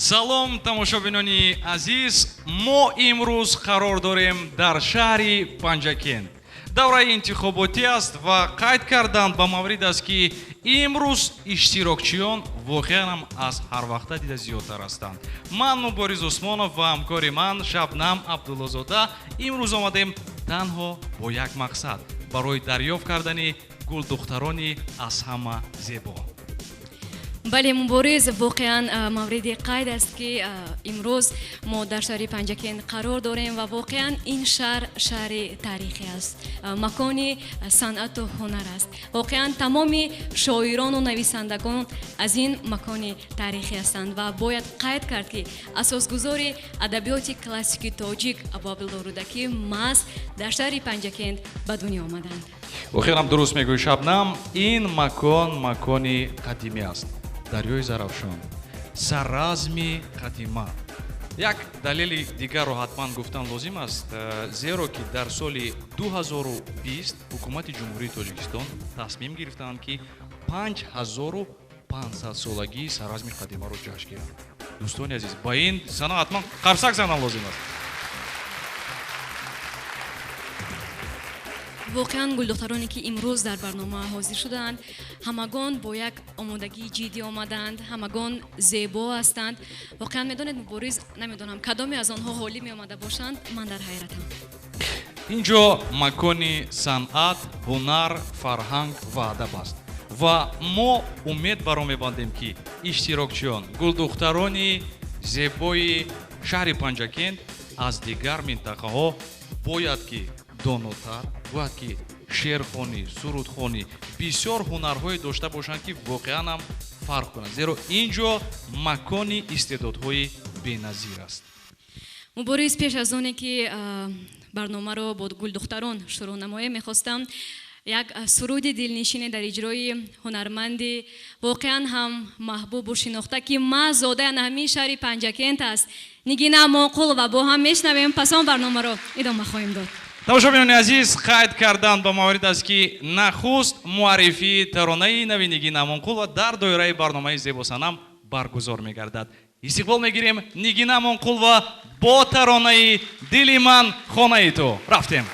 Салом, тамошобинони азиз. Мо имрӯз қарор дорем дар шаҳри Панҷакент. Давраи интихоботӣ аст ва қайд кардан ба маврид аст, ки имрӯз иштирокчиён воқеан ҳам аз ҳар вақта дида зиёдтар ҳастанд. Ман Мубориз Усмонов ва ҳамкори ман Шабнам Абдуллозода имрӯз омадем танҳо бо як мақсад: барои дарёфт кардани гулдухтарони аз ҳама зебо. Бале, Мубориз, воқеан мавриди қайд аст, ки имрӯз мо дар шаҳри Панҷакент қарор дорем ва воқеан ин шаҳр шаҳри таърихӣ аст, макони санъату ҳунар аст. Воқеан тамоми шоирону нависандагон аз ин макони таърихӣ ҳастанд ва бояд қайд кард, ки асосгузори адабиёти классикии тоҷик Абу Абдуллоҳ Рӯдакӣ маҳз дар шаҳри Панҷакент ба дунё омаданд. Воқеан ҳам дуруст мегӯӣ, Шабнам. Ин макон макони қадимӣ аст, дарёи Зарафшон, сарразми қадима. Як далели дигарро ҳатман гуфтан лозим аст, зеро ки дар соли 2020 ҳукумати Ҷумҳурии Тоҷикистон тасмим гирифтаанд, ки 5500-солагии сарразми қадимаро ҷашн гиранд. Дӯстони азиз, ба ин сана ҳатман қарсак задан лозим аст. Воқеан гулдухтароне, ки имрӯз дар барнома ҳозир шудаанд, ҳамагон бо як омодагии ҷиддӣ омадаанд, ҳамагон зебо ҳастанд. Воқеан медонед, Мубориз, намедонам, кадоме аз онҳо ғолиб меомада бошанд, ман дар ҳайратам. Инҷо макони санъат, ҳунар, фарҳанг ва адаб аст ва мо умед баро мебандем, ки иштирокчиён, гулдухтарони зебои шаҳри Панҷакент аз дигар минтақаҳо бояд ки донотар, бояд ки шеърхонӣ, сурудхонӣ, бисёр ҳунарҳое дошта бошанд, ки воқеан ҳам фарқ кунанд, зеро ин ҷо макони истеъдодҳои беназир аст. Мубориз, пеш аз оне ки барномаро бо гулдухтарон шурӯъ намоем, мехостам як суруди дилнишине дар иҷрои ҳунарманди воқеан ҳам маҳбубу шинохта, ки маҳз зодаи ҳамин шаҳри Панҷакент аст, Нигина Амонқулова, бо ҳам мешнавем, пас он барномаро идома хоҳем дод. Тамошобинони азиз, қайд кардан ба маврид аст, ки нахуст муаррифии таронаи нави Нигина Амонқулова дар доираи барномаи Зебосанам баргузор мегардад. Истиқбол мегирем Нигина Амонқулова бо таронаи «Дили ман хонаи ту». Рафтем.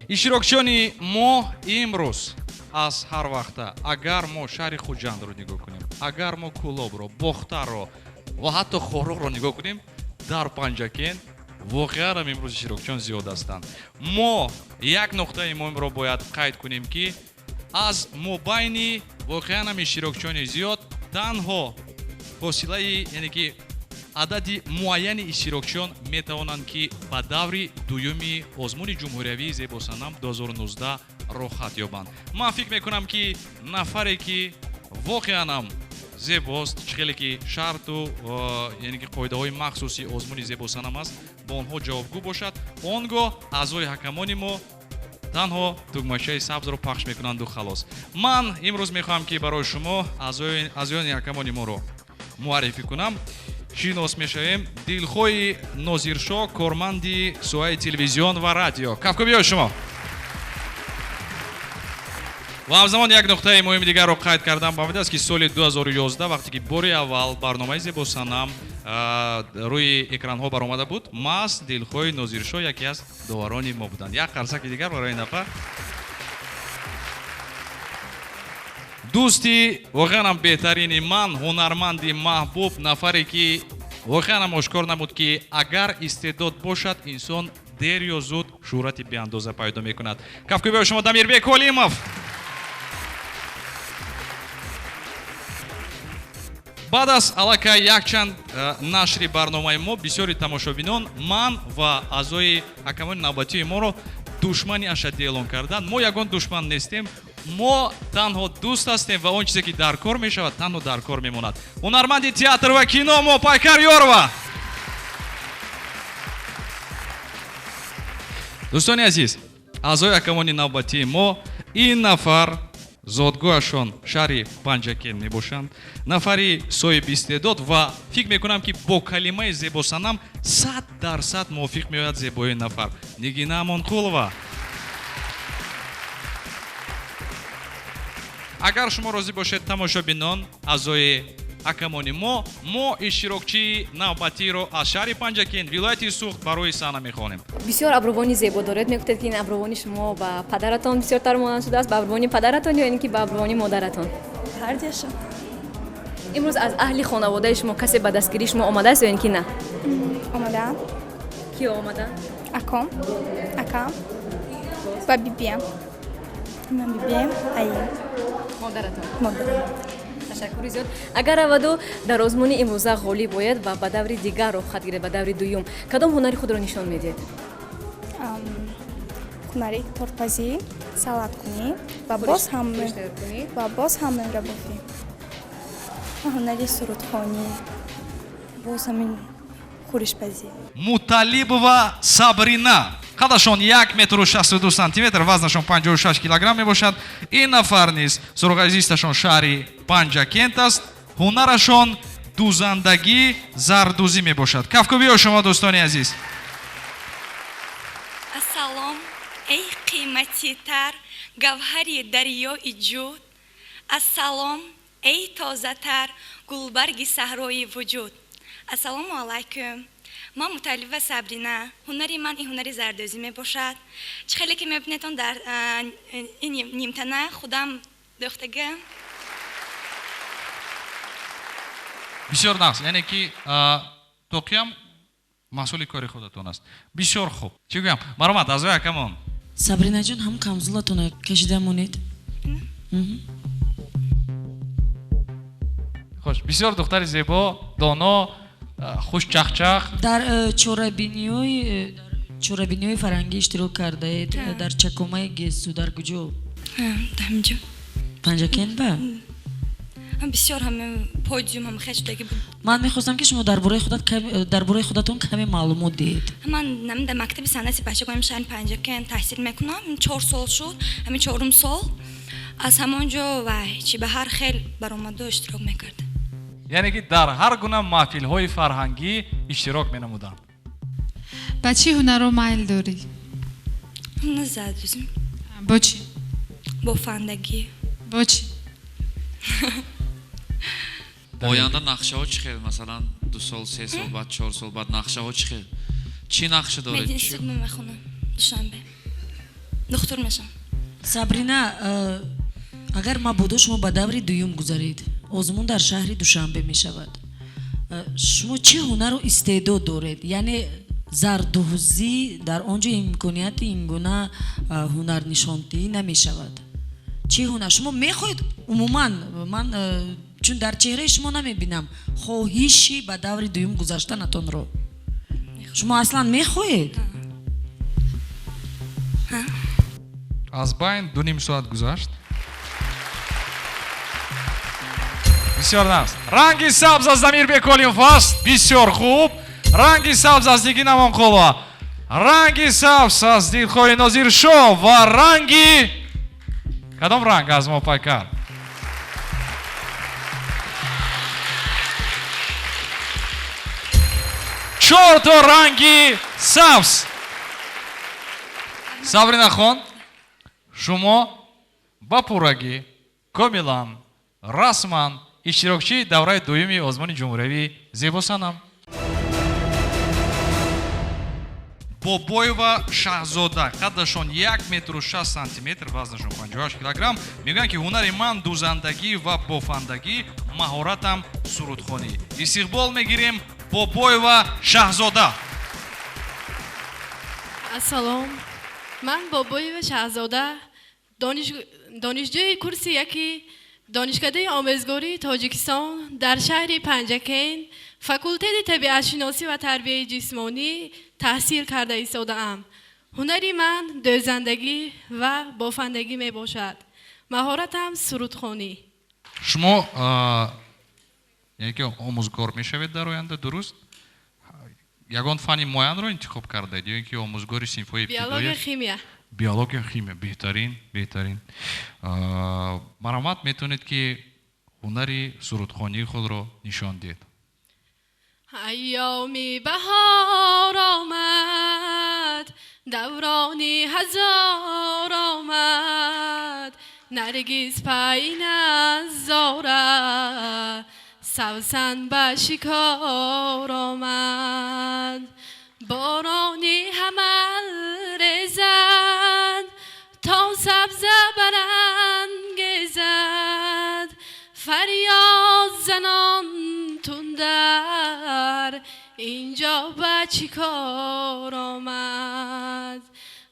Иштирокчиёни мо имрӯз аз ҳар вақта, агар мо шаҳри Хуҷандро нигоҳ кунем, агар мо Кӯлобро, Бохтарро ва ҳатто Хоруғро нигоҳ кунем, дар Панҷакент воқеан ҳам имрӯз иштирокчиён зиёд ҳастанд. Мо як нуқтаи муҳимро бояд қайд кунем, ки аз мобайни воқеан ҳам иштирокчиёни зиёд танҳо фосилаи, яъне ки адади муайяни иштирокчиён метавонанд, ки ба даври дуюми озмуни ҷумҳуриявии Зебосанам 2019 роҳхат ёбанд. Ман фикр мекунам, ки нафаре, ки воқеан ҳам зебост, чӣ хеле ки шарту, яъне ки қоидаҳои махсуси озмуни Зебосанам аст, бо онҳо ҷавобгӯ бошад, он гоҳ аъзои ҳакамони мо танҳо тугмачаи сабзро пахш мекунанду халос. Ман имрӯз мехоҳам, ки барои шумо аъзоёни ҳакамони моро муаррифӣ кунам. Шинос мешавем. Дилхоҳи Нозиршоҳ, корманди соҳаи телевизион ва радио. Кафкӯбиҳои шумо. Ва ҳамзамон як нуқтаи муҳими дигарро қайд кардам ба омад аст, ки соли 2011, вақте ки бори аввал барномаи Зебосанам рӯи экранҳо баромада буд, маҳз Дилхоҳи Нозиршоҳ яке аз доварони мо буданд. Як қарсаки дигар барои ин нафар. Дӯсти воқеан ҳам беҳтарини ман, ҳунарманди маҳбуб, нафаре ки воқеан ҳам ошкор намуд, ки агар истеъдод бошад, инсон дер ё зуд шӯҳрати беандоза пайдо мекунад. Кафкӯбиҳои шумо, Дамирбек Олимов. Баъд аз аллакай якчанд нашри барномаи мо бисёри тамошобинон ман ва аъзои ҳакамони навбатии моро душмани ашаддӣ эълон карданд. Мо ягон душман нестем, мо танҳо дӯст ҳастем ва он чизе ки дар кор мешавад, танҳо дар кор мемонад. Ҳунарманди театр ва кино Мопайкар Ёрова. Дӯстони азиз, аъзои ҳакамони навбатии мо ин нафар зодгоҳашон шаҳри Панҷакент мебошанд, нафари соҳиби истеъдод ва фикр мекунам, ки бо калимаи Зебосанам 100% мувофиқ меояд зебоии нафар, Нигина Амонқулова. Агар шумо розӣ бошед, тамошобинон, аъзои ҳакамони мо, мо иштирокчии навбатиро аз шаҳри Панҷакент, вилояти Суғд барои саҳна мехонем. Бисёр абрувони зебо доред. Мегуфтед, ки ин абрувони шумо ба падаратон бисёртар монанд шудааст, ба абрувони падаратон ё ин ки ба абрувони модаратон? Ҳардуяшон. Имрӯз аз аҳли хонаводаи шумо касе ба дастгирии шумо омадааст ё ин ки на? Омадаам. Киё омадаанд? Аком, акам ва бибиям. Ман бибиям, аим. Модаратон? Модарам. Ташаккури зиёд. Агар раваду дар озмуни имрӯза ғолиб ояд ва ба даври дигар роҳхат гиред, ба даври дуюм, кадом ҳунари худро нишон медиҳед? Ҳунари тортпазӣ, салаткунӣ ва Хӯриш тайёр кунӣ? Боз ҳам меҳрабофӣ. Ҳунари сурудхонӣ, боз ҳамин хӯришпазӣ. Муталибова Сабрина. Қадашон як метру шасту ду сантиметр, вазнашон 56 килограмм мебошад. Ин нафар низ суроғаи зисташон шаҳри Панҷакент аст. Ҳунарашон дузандагӣ, зардӯзӣ мебошад. Кафкӯбиҳо шумо, дӯстони азиз. Ассалом, эй қиматитар гавҳари дарёи ҷуд. Ассалом, эй тозатар гулбарги саҳрои вуҷуд. Ассалому алайкум. Ман Муталлиба Сабрина. Ҳунари ман ин ҳунари зардӯзӣ мебошад. Чӣ хеле ки мебинедон, дар ин нимтана худам дӯхтагиам. Бисёр нағз, яъне ки тоқиям маҳсули кори худатон аст. Бисёр хуб. Чӣ гӯям? Марҳамат, аъзои ҳакамон. Сабринаҷон, ҳам камзулатонро кашида монед. Хуш, бисёр духтари зебо, доно, хушчахчах. Дар чорабиниҳои фарҳангӣ иштирок кардаед, дар чакомаи гесу, дар куҷо? Дар ҳаминҷо. Панҷакент ба? Бисёр ҳама подиум ҳам хеле шудагӣ буд. Ман мехостам, ки шумо дар бораи худатон каме маълумот диҳед. Ман дар мактаби санъати бачагони шаҳри Панҷакент таҳсил мекунам. 4 сол шуд, ҳамин 4-ум сол. Аз ҳамон ҷо ва чи ба ҳар хел баромадо иштирок мекардам. Яъне ки дар ҳар гуна маҳфилҳои фарҳангӣ иштирок менамудам. Ба чӣ ҳунаро майл дорӣ? Ҳунар зардӯзӣ. Бо чӣ? Бофандагӣ. Бо чӣ? Оянда нақшаҳо чӣ хел? Масалан, 2 сол, 3 сол баъд, 4 сол баъд нақшаҳо чӣ хел? Чӣ нақша доред? Мединститут мехонам, Душанбе. Духтур мешам. Сабрина, агар мабодо шумо ба даври дуюм гузаред, озмун дар шаҳри Душанбе мешавад, шумо чӣ ҳунару истеъдод доред? Яъне зардӯзӣ дар он ҷо имконияти ин гуна ҳунарнишондиҳӣ намешавад. Чӣ ҳунар шумо мехоҳед? Умуман ман чун дар чеҳраи шумо намебинам хоҳиши ба даври дуюм гузаштанатонро. Шумо аслан мехоҳед? Аз байн 2,5 соат гузашт. Бисёр наст. Ранги сабз аз Дамирбек Олимов аст. Бисёр хуб. Ранги сабз аз Нигина Амонқулова. Ранги сабз аз Дилхоҳи Нозиршоҳ ва ранги кадом ранг аз мо пайкар? Чорто ранги сабз. Сабрина хон, шумо ба пуррагӣ комилан расман иштирокчии давраи дуюми озмуни ҷумҳуриявии Зебосанам. Бобоева Шаҳзода, қадашон 1 метру 6 сантиметр, вазнашон 58 килограмм. Мегӯянд ки ҳунари ман дузандагӣ ва бофандагӣ, маҳоратам сурудхонӣ. Истиқбол мегирем Бобоева Шаҳзода. Ассалом, ман Бобоева Шаҳзода, донишҷӯи курси яки Донишкадаи омӯзгории Тоҷикистон дар шаҳри Панҷакент, факултети табиатшиносӣ ва тарбияи ҷисмонӣ таҳсил карда истодаам. Ҳунари ман дӯзандагӣ ва бофандагӣ мебошад. Маҳоратам сурудхонӣ. Шумо яъне ки омӯзгор мешавед дар оянда, дуруст? Ягон фани муайянро интихоб кардаед ё ин ки омӯзгори синфҳои ибтидоӣ? Биология, химия. Биология, химия. Беҳтарин, беҳтарин. Марҳамат, метавонед ки ҳунари сурудхонии худро нишон диҳед. Айёми баҳор омад, даврони ҳазор омад, наргиз пайназ зора, савсан ба шикор омад, борони ҳамал резад, то сабза барангезад, фарёд занон тундар, инҷо ба чӣ кор омад,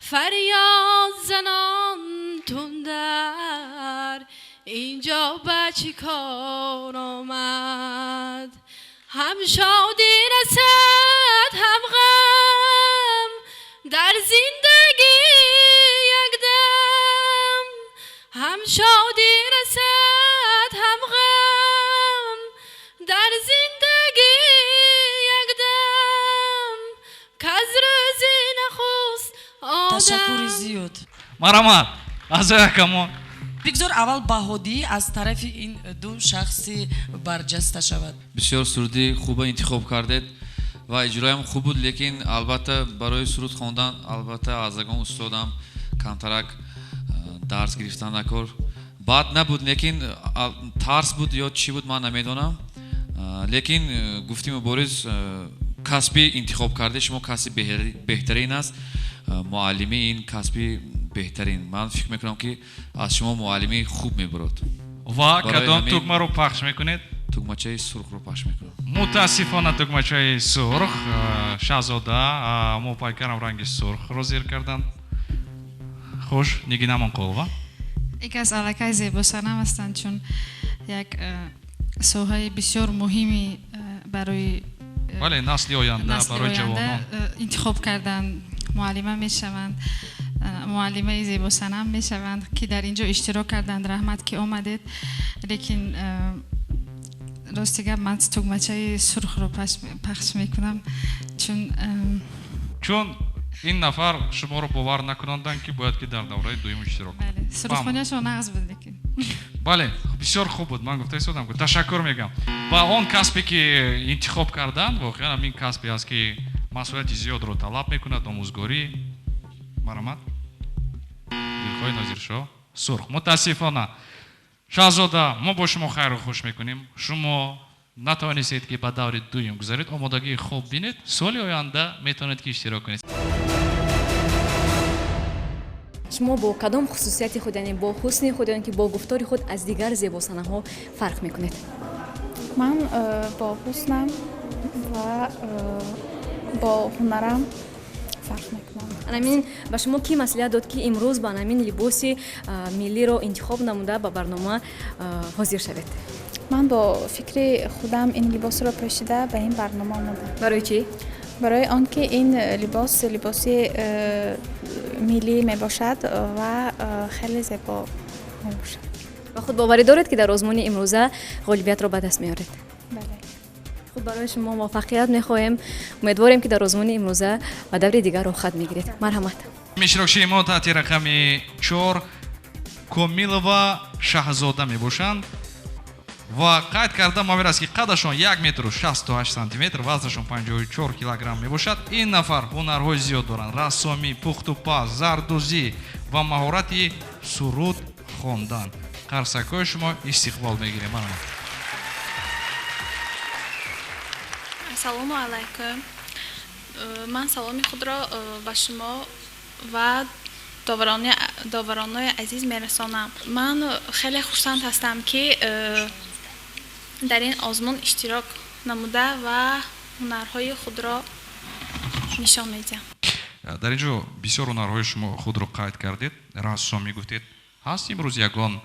фарёд занон тундар, инҷо ба чӣ кор омад, ҳам шодӣ расад ҳам ғам, дар зиндагӣ якдам, ҳам шодӣ расад ҳам ғам, дар зиндагӣ якдам, каз рӯзи нахуст одам. Ташаккури зиёд. Марҳамат, аъзои ҳакамон. Бигзор аввал баҳодиҳӣ аз тарафи ин ду шахси барҷаста шавад. Бисёр суруди хуба интихоб кардед ва иҷроям хуб буд, лекин албатта барои суруд хондан албатта аз ягон устодам камтарак дарс гирифтан накор. Бад набуд, лекин тарс буд ё чӣ буд ман намедонам. Лекин гуфти Мубориз, касби интихоб карде шумо касби беҳтарин аст. Муаллими ин касби беҳтарин. Ман фикр мекунам ки аз шумо муаллими хуб мебурад. Ва кадом тугмаро пахш мекунед? Тугмачаи сурхро пахш мекунам. Мутаассифона тугмачаи сурх. Шаҳзода мо пайкарам ранги сурхро зер карданд. Хуш, Нигина Амонқулова. Яке аз аллакай зебосанам ҳастанд, чун як соҳаи бисёр муҳими барои бале, насли оянда, барои ҷавонон интихоб карданд, муаллима мешаванд, муаллимаи зебосанам мешаванд, ки дар ин ҷо иштирок карданд. Раҳмат ки омадед, лекин рости гап ман тугмачаи сурхро пахш мекунам, чун ин нафар шуморо бовар накунонданд ки бояд ки дар давраи дуюм иштирок кунад. Сурудхониашон нағз буд, лекин бале, бисёр хуб буд. Ман гуфта истодам, ташаккур мегӯям. Ба он касбе ки интихоб карданд, воқеан ин касбе аст ки масъулияти зиёдро талаб мекунад, омӯзгорӣ. Марҳамат, Дилхоҳи Нозиршоҳ, сурх. Мутаассифона Шаҳзода, мо бо шумо хайру хуш мекунем. Шумо натавонистед ки ба даври дуюм гузаред, омодагии хуб бинед, соли оянда метавонед ки иштирок кунед. Шумо бо кадом хусусияти худ, яъне бо ҳусни худ ё ки бо гуфтори худ аз дигар зебосанаҳо фарқ мекунед? Ман бо ҳуснам ва бо ҳунарам фарқ мекунам. Анамин ба шумо кӣ маслиҳат дод, ки имрӯз ба анамин либоси миллиро интихоб намуда ба барнома ҳозир шавед? Ман бо фикри худам ин либосро пӯшида ба ин барнома омадам. Барои чӣ? Барои он ки ин либос либоси миллӣ мебошад ва хеле зебо мебошад. Ва худбоварӣ доред, ки дар озмуни имрӯза ғолибиятро ба даст меоред? Бале. Хуб, барои шумо муваффақият мехоҳем. Умедворем, ки дар озмуни имрӯза ба даври дигар роҳхат мегиред. Марҳамат. Иштирокчии мо таҳти рақами 4 Комилова Шаҳзода мебошанд ва қайд карда маврид аст, ки қадашон 1 метру 68 сантиметр, вазнашон 54 килограмм мебошад. Ин нафар ҳунарҳои зиёд доранд: рассомӣ, пухтупаз, зардӯзӣ ва маҳорати суруд хондан. Қарсакҳои шумо истиқбол мегирем. Марҳамат. Ассалому алайкум. Ман саломи худро ба шумо ва доваронои азиз мерасонам. Ман хеле хурсанд ҳастам, ки дар ин озмун иштирок намуда ва ҳунарҳои худро нишон медиҳам. Дар ин ҷо бисёр ҳунарҳои шумо худро қайд кардед. Рассомӣ гуфтед. Ҳаст имрӯз ягон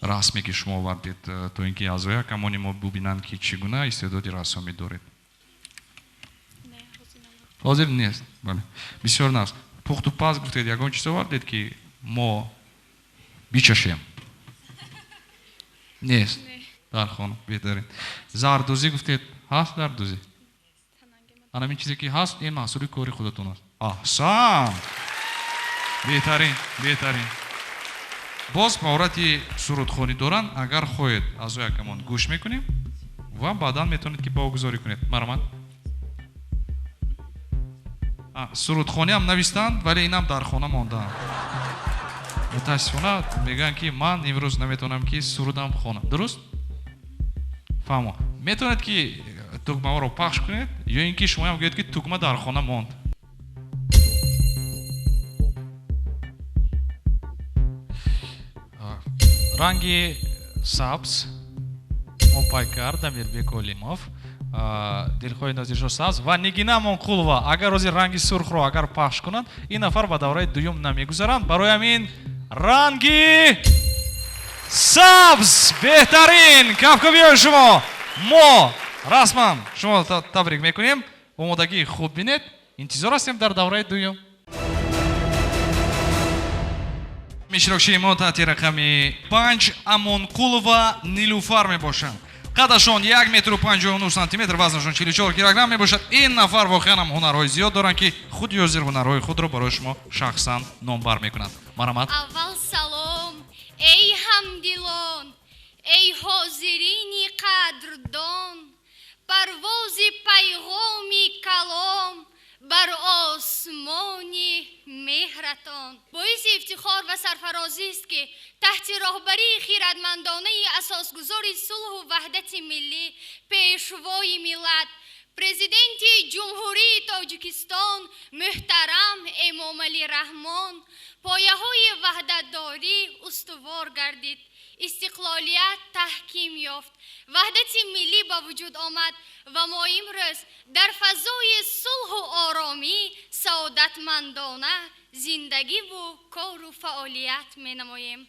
расме, ки шумо овардед, то ин ки аъзои ҳакамони мо бубинанд, ки чӣ гуна истеъдоди рассомӣ доред? Ҳозир нест. Бале, бисёр наст. Пухтупаз гуфтед, ягон чиз овардед, ки мо бичашем? Нест. Дар хона беҳтарин. Зардӯзӣ гуфтед, ҳаст зардӯзӣ? Анамин чизе ки ҳаст, ин маҳсули кори худатон аст. Аҳсан, беҳтарин, беҳтарин. Боз маҳорати сурудхонӣ доранд. Агар хоҳед, аъзои ҳакамон гӯш мекунем ва баъдан метавонед, ки баҳогузорӣ кунед. Марҳамат. Сурудхониам навистанд, вале инам дар хона мондаанд. Мутаассифона мегӯянд, ки ман имрӯз наметавонам, ки сурудам хонам. Дуруст фаҳмо? Метавонед, ки тугмаҳоро пахш кунед ё ин ки шумоям гӯед, ки тугма дар хона монд. Ранги сабз мопайкар Дамирбек Олимов, дилхоҳи Нозиршо сабз ва Нигина Амонқулова. Агар ҳозир ранги сурхро агар пахш кунанд, ин нафар ба давраи дуюм намегузаранд. Барои ҳамин ранги сабз беҳтарин. Кафкӯбиҳои шумо. Мо расман шумо табрик мекунем. Омодагии хуб бинед. Интизор ҳастем дар давраи дуюм. Иштирокчии мо таҳти рақами 5 Амонқулова Нилуфар мебошанд. Қадашон 1 метру 59 сантиметр, вазнашон 44 килограмм мебошад. Ин нафар воқеан ҳам ҳунарҳои зиёд доранд, ки худи ҳозир ҳунарҳои худро барои шумо шахсан номбар мекунанд. Марҳамат. Аввал салом, эй ҳамдилон, эй ҳозирини қадрдон, парвози пайғоми калом бар осмони меҳратон. Боиси ифтихор ва сарфарозист, ки таҳти роҳбарии хирадмандонаи асосгузори сулҳу ваҳдати миллӣ, пешвои миллат, президенти Ҷумҳурии Тоҷикистон муҳтарам Эмомалӣ Раҳмон пояҳои ваҳдатдорӣ устувор гардид, истиқлолият таҳким ёфт, ваҳдати миллӣ ба вуҷуд омад ва мо имрӯз дар фазои сулҳу оромӣ саодатмандона зиндагиву кору фаъолият менамоем.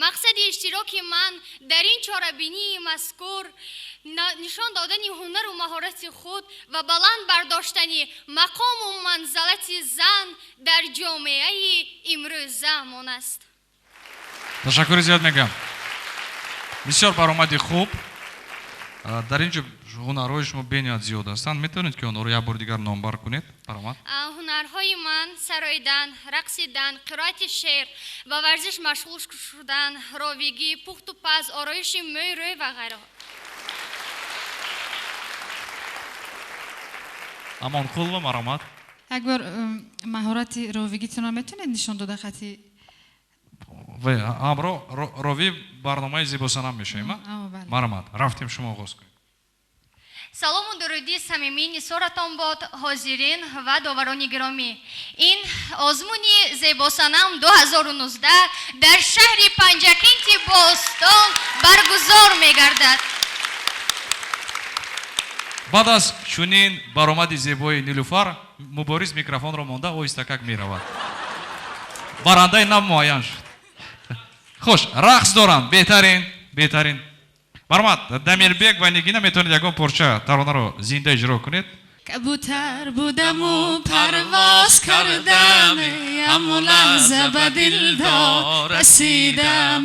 Мақсади иштироки ман дар ин чорабинии мазкур нишон додани ҳунару маҳорати худ ва баланд бардоштани мақому манзалати зан дар ҷомеаи имрӯзаамон аст. Ташаккури зиёд мегӯям. Бисёр баромади хуб. Дар ин ҷо ҳунарҳои шумо бениҳоят зиёд ҳастанд. Метавонед, ки онҳоро як бори дигар номбар кунед? Баромад. Ҳунарҳои ман сароидан, рақсидан, қироати шеър, ба варзиш машғул шудан, ровигӣ, пухту паз, ороиши мӯй, рӯй ва ғайраҳо. Амонқулова, марҳамат. Як бор маҳорати ровигитонро метавонед нишон дода хати? Ҳамроҳ рови барномаи зебосанам мешавем. Марҳамат, рафтем, шумо оғоз кунед. Салому дуруди самимӣ нисоратон бод, ҳозирин ва доварони гиромӣ. Ин озмуни Зебосанам 2019 дар шаҳри Панҷакенти бостон баргузор мегардад. Баъд аз чунин баромади зебои Нилуфар, Мубориз микрофонро монда оҳистакак меравад. Барандаи нав муайян шуд. Хуш, рақс дорам. Беҳтарин, беҳтарин. Баромад, Дамирбек ва Нигина, метавонед ягон порча таронаро зинда иҷро кунед. Кабутар будаму парвоз кардам, ҳамун лаҳза ба дилдор расидам.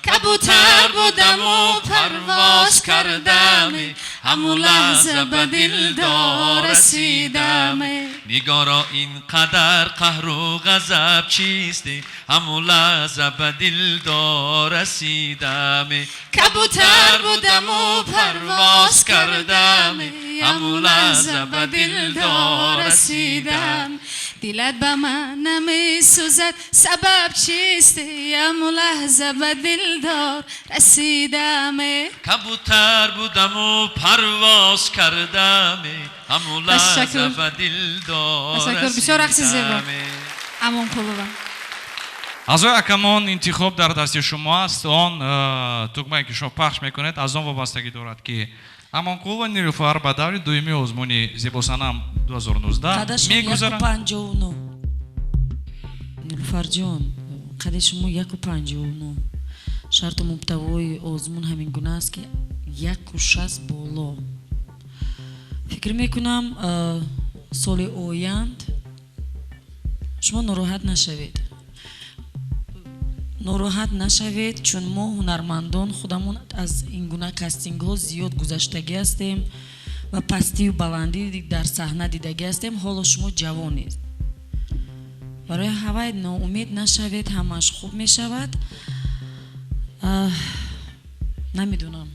Кабутар будаму парвоз кардам, ҳамун лаҳза ба дилдор расидам. Нигоро, ин қадар қаҳру ғазаб чист? Ҳамун лаҳза ба дилдор расидам. Кабутар будаму парвоз кардам, ҳамун лаҳза ба дилдор расидам. Дилат ба ман намесӯзад, сабаб чист? Ҳамун лаҳза ба дилдор расидам. Кабутар будаму парвоз кардам, ҳамун лаҳза ба дилдор Ташаккур, бисёр рақси зебо. Амонқулова. Аъзои ҳакамон, интихоб дар дасти шумо аст. Он тугмае, ки шумо пахш мекунед, аз он вобастагӣ дорад, ки Амонқулова Нилуфар ба даври дуюми озмуни Зебосанам 2019 мегузарад. 59. Нилуфарҷон, қади шумо 1,59. Шарту муҳтавои озмун ҳамин гуна аст, ки 1,60 боло. Фикр мекунам, соли оянд шумо нороҳат нашавед, нороҳат нашавед, чун мо ҳунармандон худамон аз ин гуна кастингҳо зиёд гузаштагӣ ҳастем ва пастию баландӣ дар саҳна дидагӣ ҳастем. Ҳоло шумо ҷавонед, барои ҳавай ноумед нашавед, ҳамааш хуб мешавад. Намедонам,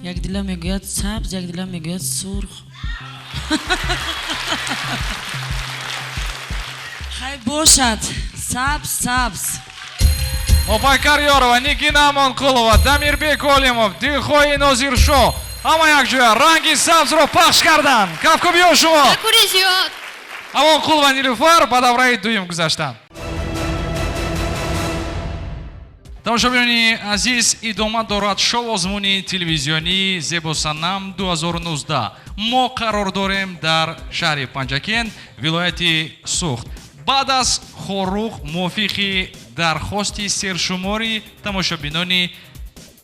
як дила мегӯяд сабз, як дила мегӯяд сурх. Хай, бошад, сабз, сабз. Мобайкар Ёрова, Нигина Амонқулова, Дамирбек Олимов, Дилхоҳи Нозиршоҳ ҳама якҷоя ранги сабзро пахш карданд. Кафкӯбиҳо шумо. Ташаккури зиёд. Амонқулова Нилуфар ба давраи дуюм гузаштанд. Тамошобинони азиз, идома дорад шоу озмуни телевизионии Зебосанам 2019. Мо қарор дорем дар шаҳри Панҷакент, вилояти Суғд. Баъд аз Хоруғ, мувофиқи дархости сершумори тамошобинони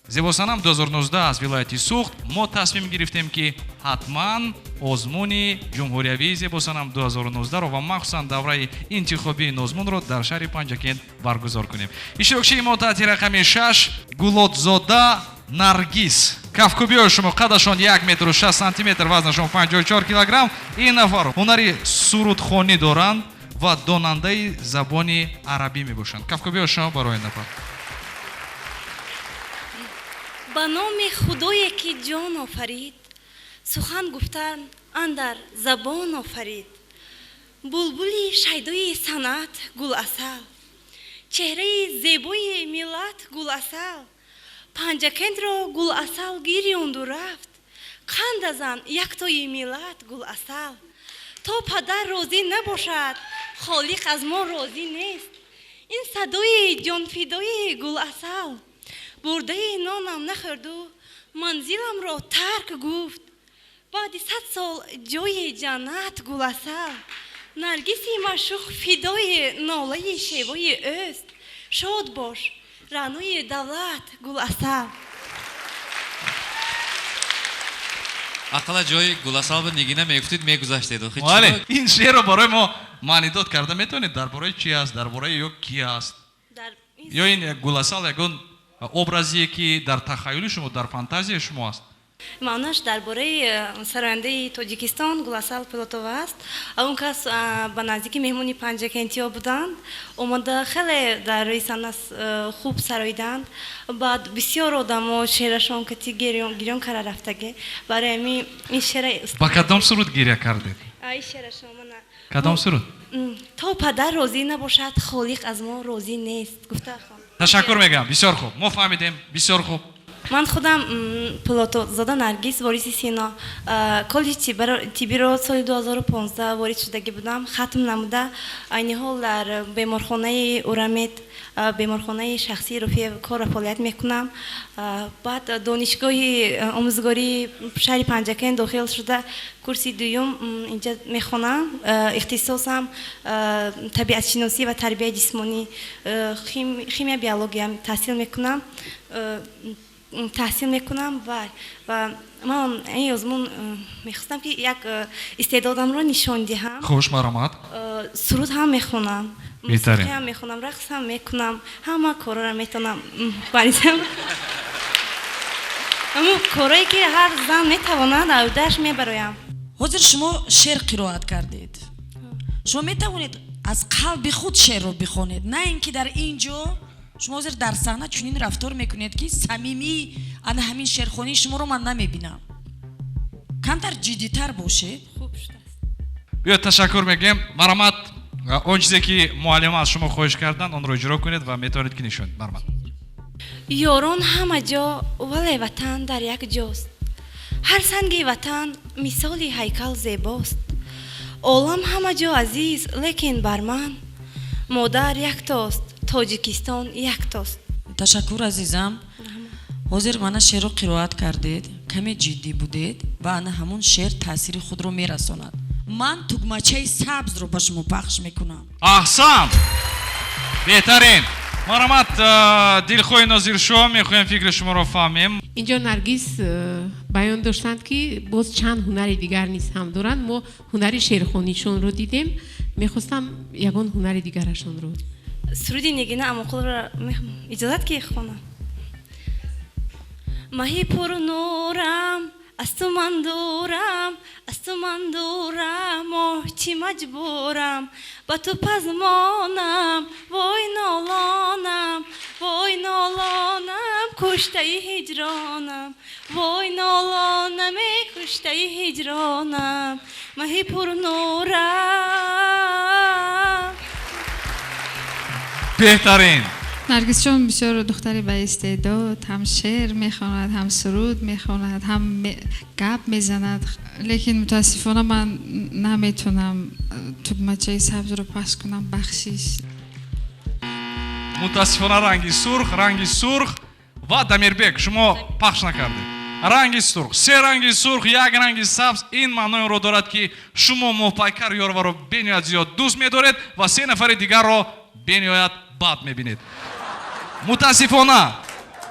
Зебосанам 2019 аз вилояти Суғд, мо тасмим гирифтем, ки ҳатман озмуни ҷумҳуриявии Зебосанам 2019-ро ва махсусан давраи интихобии ин озмунро дар шаҳри Панҷакент баргузор кунем. Иштирокчии мо таҳти рақами 6 Гулотзода Наргиз. Кафкӯбиҳои шумо. Қадашон 1 метру 6 сантиметр, вазнашон 54 килограмм. Ин нафар ҳунари сурудхонӣ доранд ва донандаи забони арабӣ мебошанд. Кафкӯбиҳои шумо барои ин нафар. Ба номи Худое, ки ҷон офарид, сухан гуфтан андар забон офарид. Булбули шайдои санъат Гуласал, чеҳраи зебои миллат Гуласал, Панҷакентро Гуласал гирёнду рафт, қанд азан яктои миллат Гуласал. То падар розӣ набошад, Холиқ аз мо розӣ нест. Ин садои ҷонфидои Гуласал. Бурдаи нонам нахӯрду манзиламро тарк гуфт. Баъди 100 сол ҷои ҷаннат Гуласал. Наргиси машуқ фидои нолаи шевои ӯст. Шод бош, раънои давлат Гуласал. Ақалла ҷои Гуласал ба Нигина мегуфтед, мегузаштед. Бале, ин шеърро барои мо маънидод карда метавонед? Дар бораи чи аст, дар бораи ё ки аст, ё ин Гуласал ягон образе, ки дар тахаюли шумо, дар фантазияи шумо аст? Маъноаш дар бораи сарояндаи Тоҷикистон Гуласал Пилотова аст. Он кас ба наздики меҳмони Панҷакентиҳо буданд, омада хеле дар рӯи саҳна хуб сароиданд. Баъд бисёр одамо шеърашон кати гирён кара рафтаге. Барои ҳамин ин шеъра. Ба кадом суруд гиря кардед? Ин шеърашон мана. Кадом суруд? То падар розӣ набошад, Холиқ аз мо розӣ нест, гуфта хон. Ташаккур мегӯям, бисёр хуб, мо фаҳмидем, бисёр хуб. Ман худам Пулотзода Наргиз, вориси Сино, коллеҷи тиббиро соли 2015 ворид шудагӣ будам, хатм намуда, айни ҳол дар беморхонаи Урамед, беморхонаи шахсии Руфиев кор ва фаъолият мекунам. Баъд донишгоҳи омӯзгории шаҳри Панҷакент дохил шуда, курси дуюм инҷа мехонам. Ихтисосам табиатшиносӣ ва тарбияи ҷисмонӣ, химия, биология таҳсил мекунам ва ман ин озмун мехостам, ки як истеъдодамро нишон диҳам. Хуш, марҳамат. Суруд ҳам мехонам, Беҳтарин. мусиқӣ ҳам мехонам, рақс ҳам мекунам, ҳама корро метавонам баризам. Ҳамун корое ки ҳар зан метавонад, ӯҳдааш мебароям. Ҳозир шумо шеър қироат кардед. Шумо метавонед аз қалби худ шеърро бихонед, на ин ки дар ин ҷо. Шумо ҳозир дар саҳна чунин рафтор мекунед, ки самимӣ ана ҳамин шеърхонии шуморо ман намебинам. Камтар ҷиддитар бошед. Хуб шудааст. Биёед, ташаккур мегӯем. Марҳамат, он чизе ки муаллима аз шумо хоҳиш карданд, онро иҷро кунед ва метавонед ки нишон. Марҳамат. Ёрон ҳама ҷо, вале ватан дар як ҷост. Ҳар санги ватан мисоли ҳайкал зебост. Олам ҳама ҷо азиз, лекин бар ман модар яктост, Тоҷикистон яктост. Ташаккур, азизам. Ҳозир мана шеърро қироат кардед, каме ҷиддӣ будед ва ана ҳамун шеър таъсири худро мерасонад. Ман тугмачаи сабзро ба шумо пахш мекунам. Аҳсан, беҳтарин. Марҳамат, дилхоҳи Нозиршоҳ, мехоҳем фикри шуморо фаҳмем. Инҷо Наргиз баён доштанд, ки боз чанд ҳунари дигар низ ҳам доранд. Мо ҳунари шеърхонишонро дидем, мехостам ягон ҳунари дигарашонро. Суруди Нигина Амоқулро иҷозат ки хонам. Маҳи пурнурам, аз ту ман дурам, аз ту ман дурам, оҳ, чӣ маҷбурам, ба ту пазмонам, вой нолонам, вой нолонам, куштаи ҳиҷронам, вой нолонам, эй куштаи ҳиҷронам, маҳи пурнурам. Беҳтарин. Наргисҷон бисёр духтари баистеъдод, ҳам шеър мехонад, ҳам суруд мехонад, ҳам гап мезанад, лекин мутаассифона ман наметавонам тугмачаи сабзро пахш кунам, бахшиш. Мутаассифона, ранги сурх, ранги сурх. Ва Дамирбек, шумо пахш накардед ранги сурх. Се ранги сурх, як ранги сабз, ин маънои онро дорад, ки шумо Моҳпайкар Ёрваро бениҳоят зиёд дӯст медоред ва се нафари дигарро бениҳоят бад мебинед. Мутаассифона,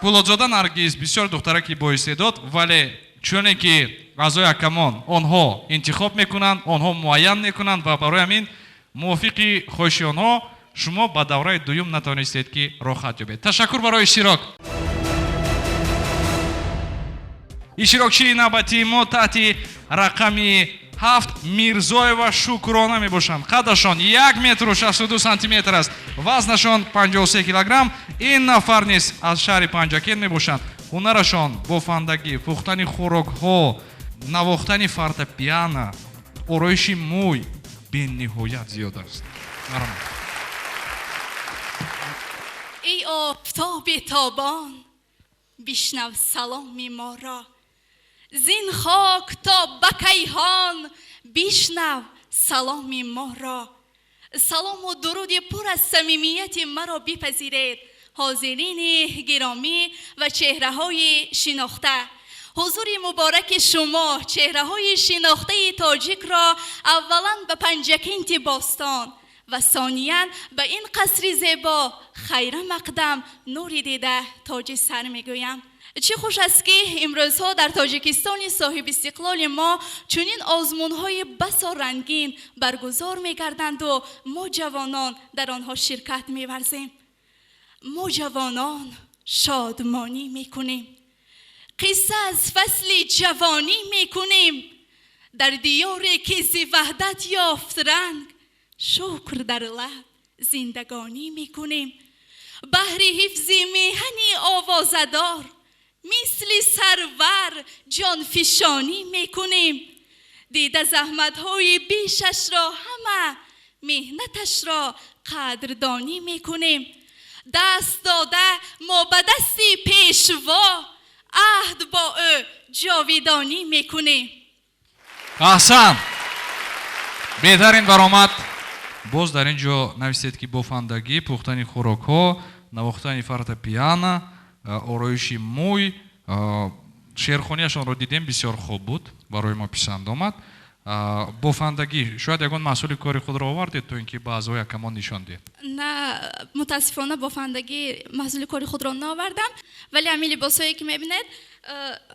Пулодзода Наргиз бисёр духтараки боистеъдод, вале чуне ки аъзои ҳакамон онҳо интихоб мекунанд, онҳо муайян мекунанд ва барои ҳамин мувофиқи хоҳиши онҳо шумо ба давраи дуюм натавонистед ки роҳхат ёбед. Ташаккур барои иштирок. Иштирокчии навбатии мо таҳти рақами 7 Мирзоева Шукрона мебошанд. Қадашон 1 метру 62 сантиметр аст, вазнашон 53 килограмм. Ин нафар низ аз шаҳри Панҷакент мебошанд. Ҳунарашон бофандагӣ, пухтани хӯрокҳо, навохтани фортепиано, ороиши мӯй бениҳоят зиёд аст. Марҳамат. Эй офтоби тобон, бишнав саломи моро, зин хок то ба кайҳон бишнав саломи моро. Салому дуруди пур аз самимияти маро бипазиред, ҳозирини гиромӣ ва чеҳраҳои шинохта. Ҳузури мубораки шумо, чеҳраҳои шинохтаи тоҷикро, аввалан ба Панҷакенти бостон ва сониян ба ин қасри зебо хайра мақдам, нури дида, тоҷи сар мегӯям. Чӣ хуш аст, ки имрӯзҳо дар Тоҷикистони соҳибистиқлоли мо чунин озмунҳои басо рангин баргузор мегарданду мо ҷавонон дар онҳо ширкат меварзем. Мо ҷавонон шодмонӣ мекунем, қисса аз фасли ҷавонӣ мекунем. Дар диёре ки зи ваҳдат ёфт ранг, шукр дар лаб зиндагонӣ мекунем. Баҳри ҳифзи меҳани овозадор мисли Сарвар ҷонфишонӣ мекунем. Дида заҳматҳои бешашро, ҳама меҳнаташро қадрдонӣ мекунем. Даст дода мо ба дасти пешво. Аҳд бо ӯ ҷовидонӣ мекунем. Аҳсан, беҳтарин баромад. Боз дар ин ҷо нависед, ки бофандагӣ, пухтани хӯрокҳо, навохтани фортепиано, ороиши мӯй. Шеърхонияшонро дидем, бисёр хуб буд, барои мо писанд омад. Бофандагӣ, шояд ягон маҳсули кори худро овардед, то ин ки ба аъзои ҳакамон нишон диҳед? На, мутаассифона, бофандагӣ маҳсули кори худро наовардам, вале ҳамин либосҳое ки мебинед,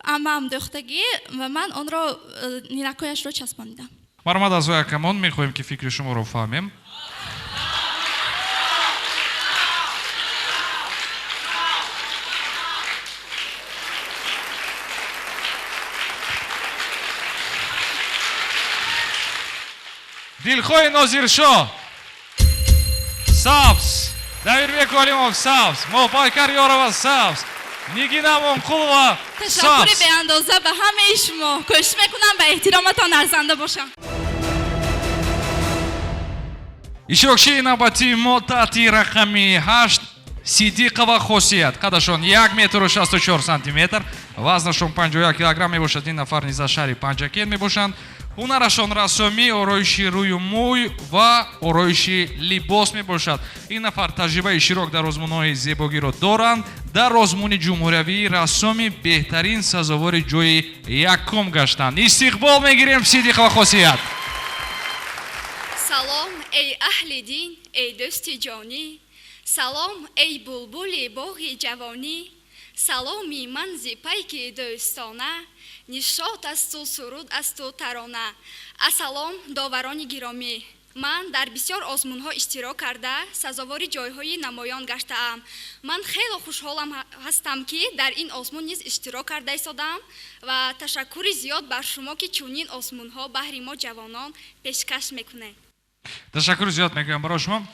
аммаам дӯхтагӣ ва ман онро нинакҳояшро часпонидам. Марҳамат, аъзои ҳакамон, мехоҳем, ки фикри шуморо фаҳмем. Дилхоҳи Нозиршоҳ сабз, Дамирбек Олимов сабз, Моҳпайкар Ёрова сабз, Нигина Амонқулова сабз. Ташаккури беандоза ба ҳамаи шумо. Кӯшиш мекунам ба эҳтироматон арзанда бошам. Иштирокчии навбатии мо таҳти рақами 8 Сидиқова Хосият. Қадашон як метру шасту чор сантиметр, вазнашон 51 килограмм мебошад. Ин нафар низ аз шаҳри Панҷакент мебошанд. Ҳунарашон рассомӣ, ороиши рӯю мӯй ва ороиши либос мебошад. Ин нафар таҷрибаи иштирок дар озмунҳои зебогиро доранд. Дар озмуни ҷумҳуриявии рассоми беҳтарин сазовори ҷои якум гаштанд. Истиқбол мегирем Сидиқова Хосият. Салом, эй аҳли дин, эй дӯсти ҷонӣ. Салом, эй булбули боғи ҷавонӣ. Саломи ман зи пайки дӯстона, нишот асту суруд асту тарона. Ассалом, доварони гиромӣ. Ман дар бисёр озмунҳо иштирок карда, сазовори ҷойҳои намоён гаштаам. Ман хело хушҳолам ҳастам, ки дар ин озмун низ иштирок карда истодам ва ташаккури зиёд бар шумо, ки чунин озмунҳо баҳри мо ҷавонон пешкаш мекунед. Ташаккури зиёд мегӯям барои шумо.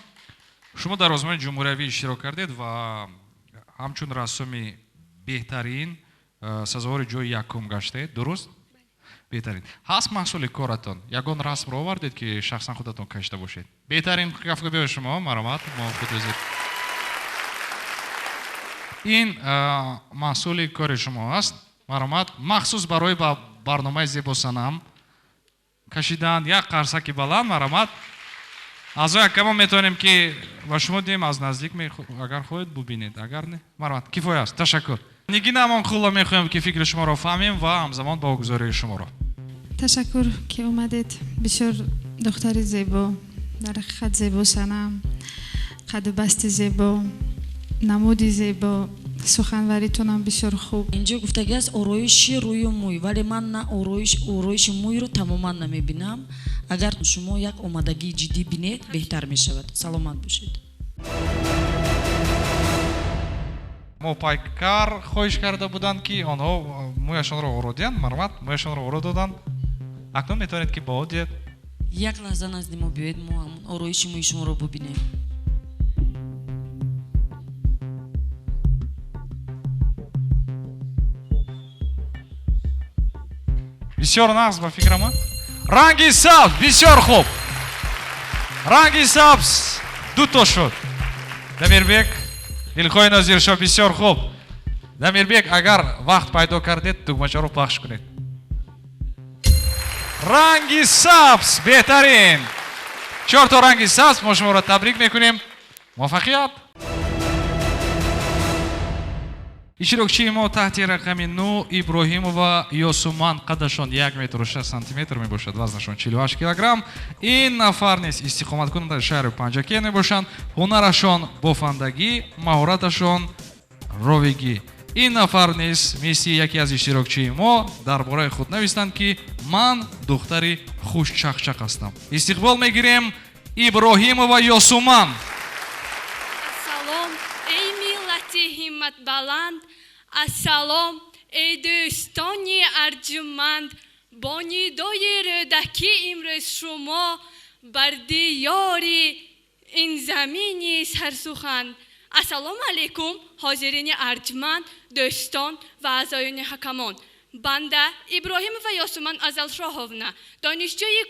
Шумо дар озмуни ҷумҳуриявӣ иштирок кардед ва ҳамчун рассоми беҳтарин сазовори ҷои якум гаштед, дуруст? Беҳтарин. Ҳаст маҳсули коратон? Ягон расмро овардед, ки шахсан худатон кашида бошед? Беҳтарин кафкӯбиҳои шумо, марҳамат, мо худозир. Ин маҳсули кори шумо аст, марҳамат, махсус барои барномаи зебосанам кашиданд. Як қарсаки баланд, марҳамат. Аъзои ҳакамон метавонем, ки ба шумо диҳем аз наздик, агар хоҳед бубинед, агар не, марҳамат, кифоя аст. Ташаккур. Нигина Амонқулова, мехоҳем, ки фикри шуморо фаҳмем ва ҳамзамон баҳогузории шуморо. Ташаккур, ки омадед. Бисёр духтари зебо, дар ҳақиқат зебо санам, қаду басти зебо, намуди зебо, суханваритонам бисёр хуб. Инҷо гуфтагӣ аст ороиши рӯю мӯй, вале ман на ороиши мӯйро тамоман намебинам. Агар шумо як омадагии ҷиддӣ бинед, беҳтар мешавад. Саломат бошед. Моҳпайкар хоҳиш карда буданд, ки онҳо мӯяшонро оро диҳанд. Марҳамат, мӯяшонро оро доданд. Акнун метавонед, ки баҳо диҳед. Як лаҳза назди мо биёед, мо ҳамон ороиши мӯи шуморо бубинем. Бисёр нағз ба фикрам. Ранги сабз бисёр хуб. Ранги сабз дуто шуд. Дамирбек, Дилхоҳи Нозиршоҳ, бисёр хуб. Дамирбек, агар вақт пайдо кардед, тугмачаро пахш кунед. Ранги сабз беҳтарин. Чорто ранги сабз, мо шуморо табрик мекунем. Муваффақият. Иштирокчии мо таҳти рақами 9 Иброҳимова Ёсуман, қадашон як метру шаст сантиметр мебошад, вазнашон 48 килограмм. Ин нафар низ истиқоматкунандаи шаҳри Панҷакент мебошанд. Ҳунарашон бофандагӣ, маҳораташон ровигӣ. Ин нафар низ мисли яке аз иштирокчии мо дар бораи худ навистанд, ки ман духтари хушчақчақ ҳастам. Истиқбол мегирем Иброҳимова Ёсуман. Ассалом, эй миллати ҳимматбаланд, ассалом, эй дӯстони арҷуманд. Бо нидои рӯдакӣ имрӯз шумо бар диёри ин замини сарсухан. Ассалому алайкум, ҳозирини арҷманд, дӯстон ва аъзоёни ҳакамон. Банда Иброҳимова Ёсуман Азалшоҳовна, донишҷӯи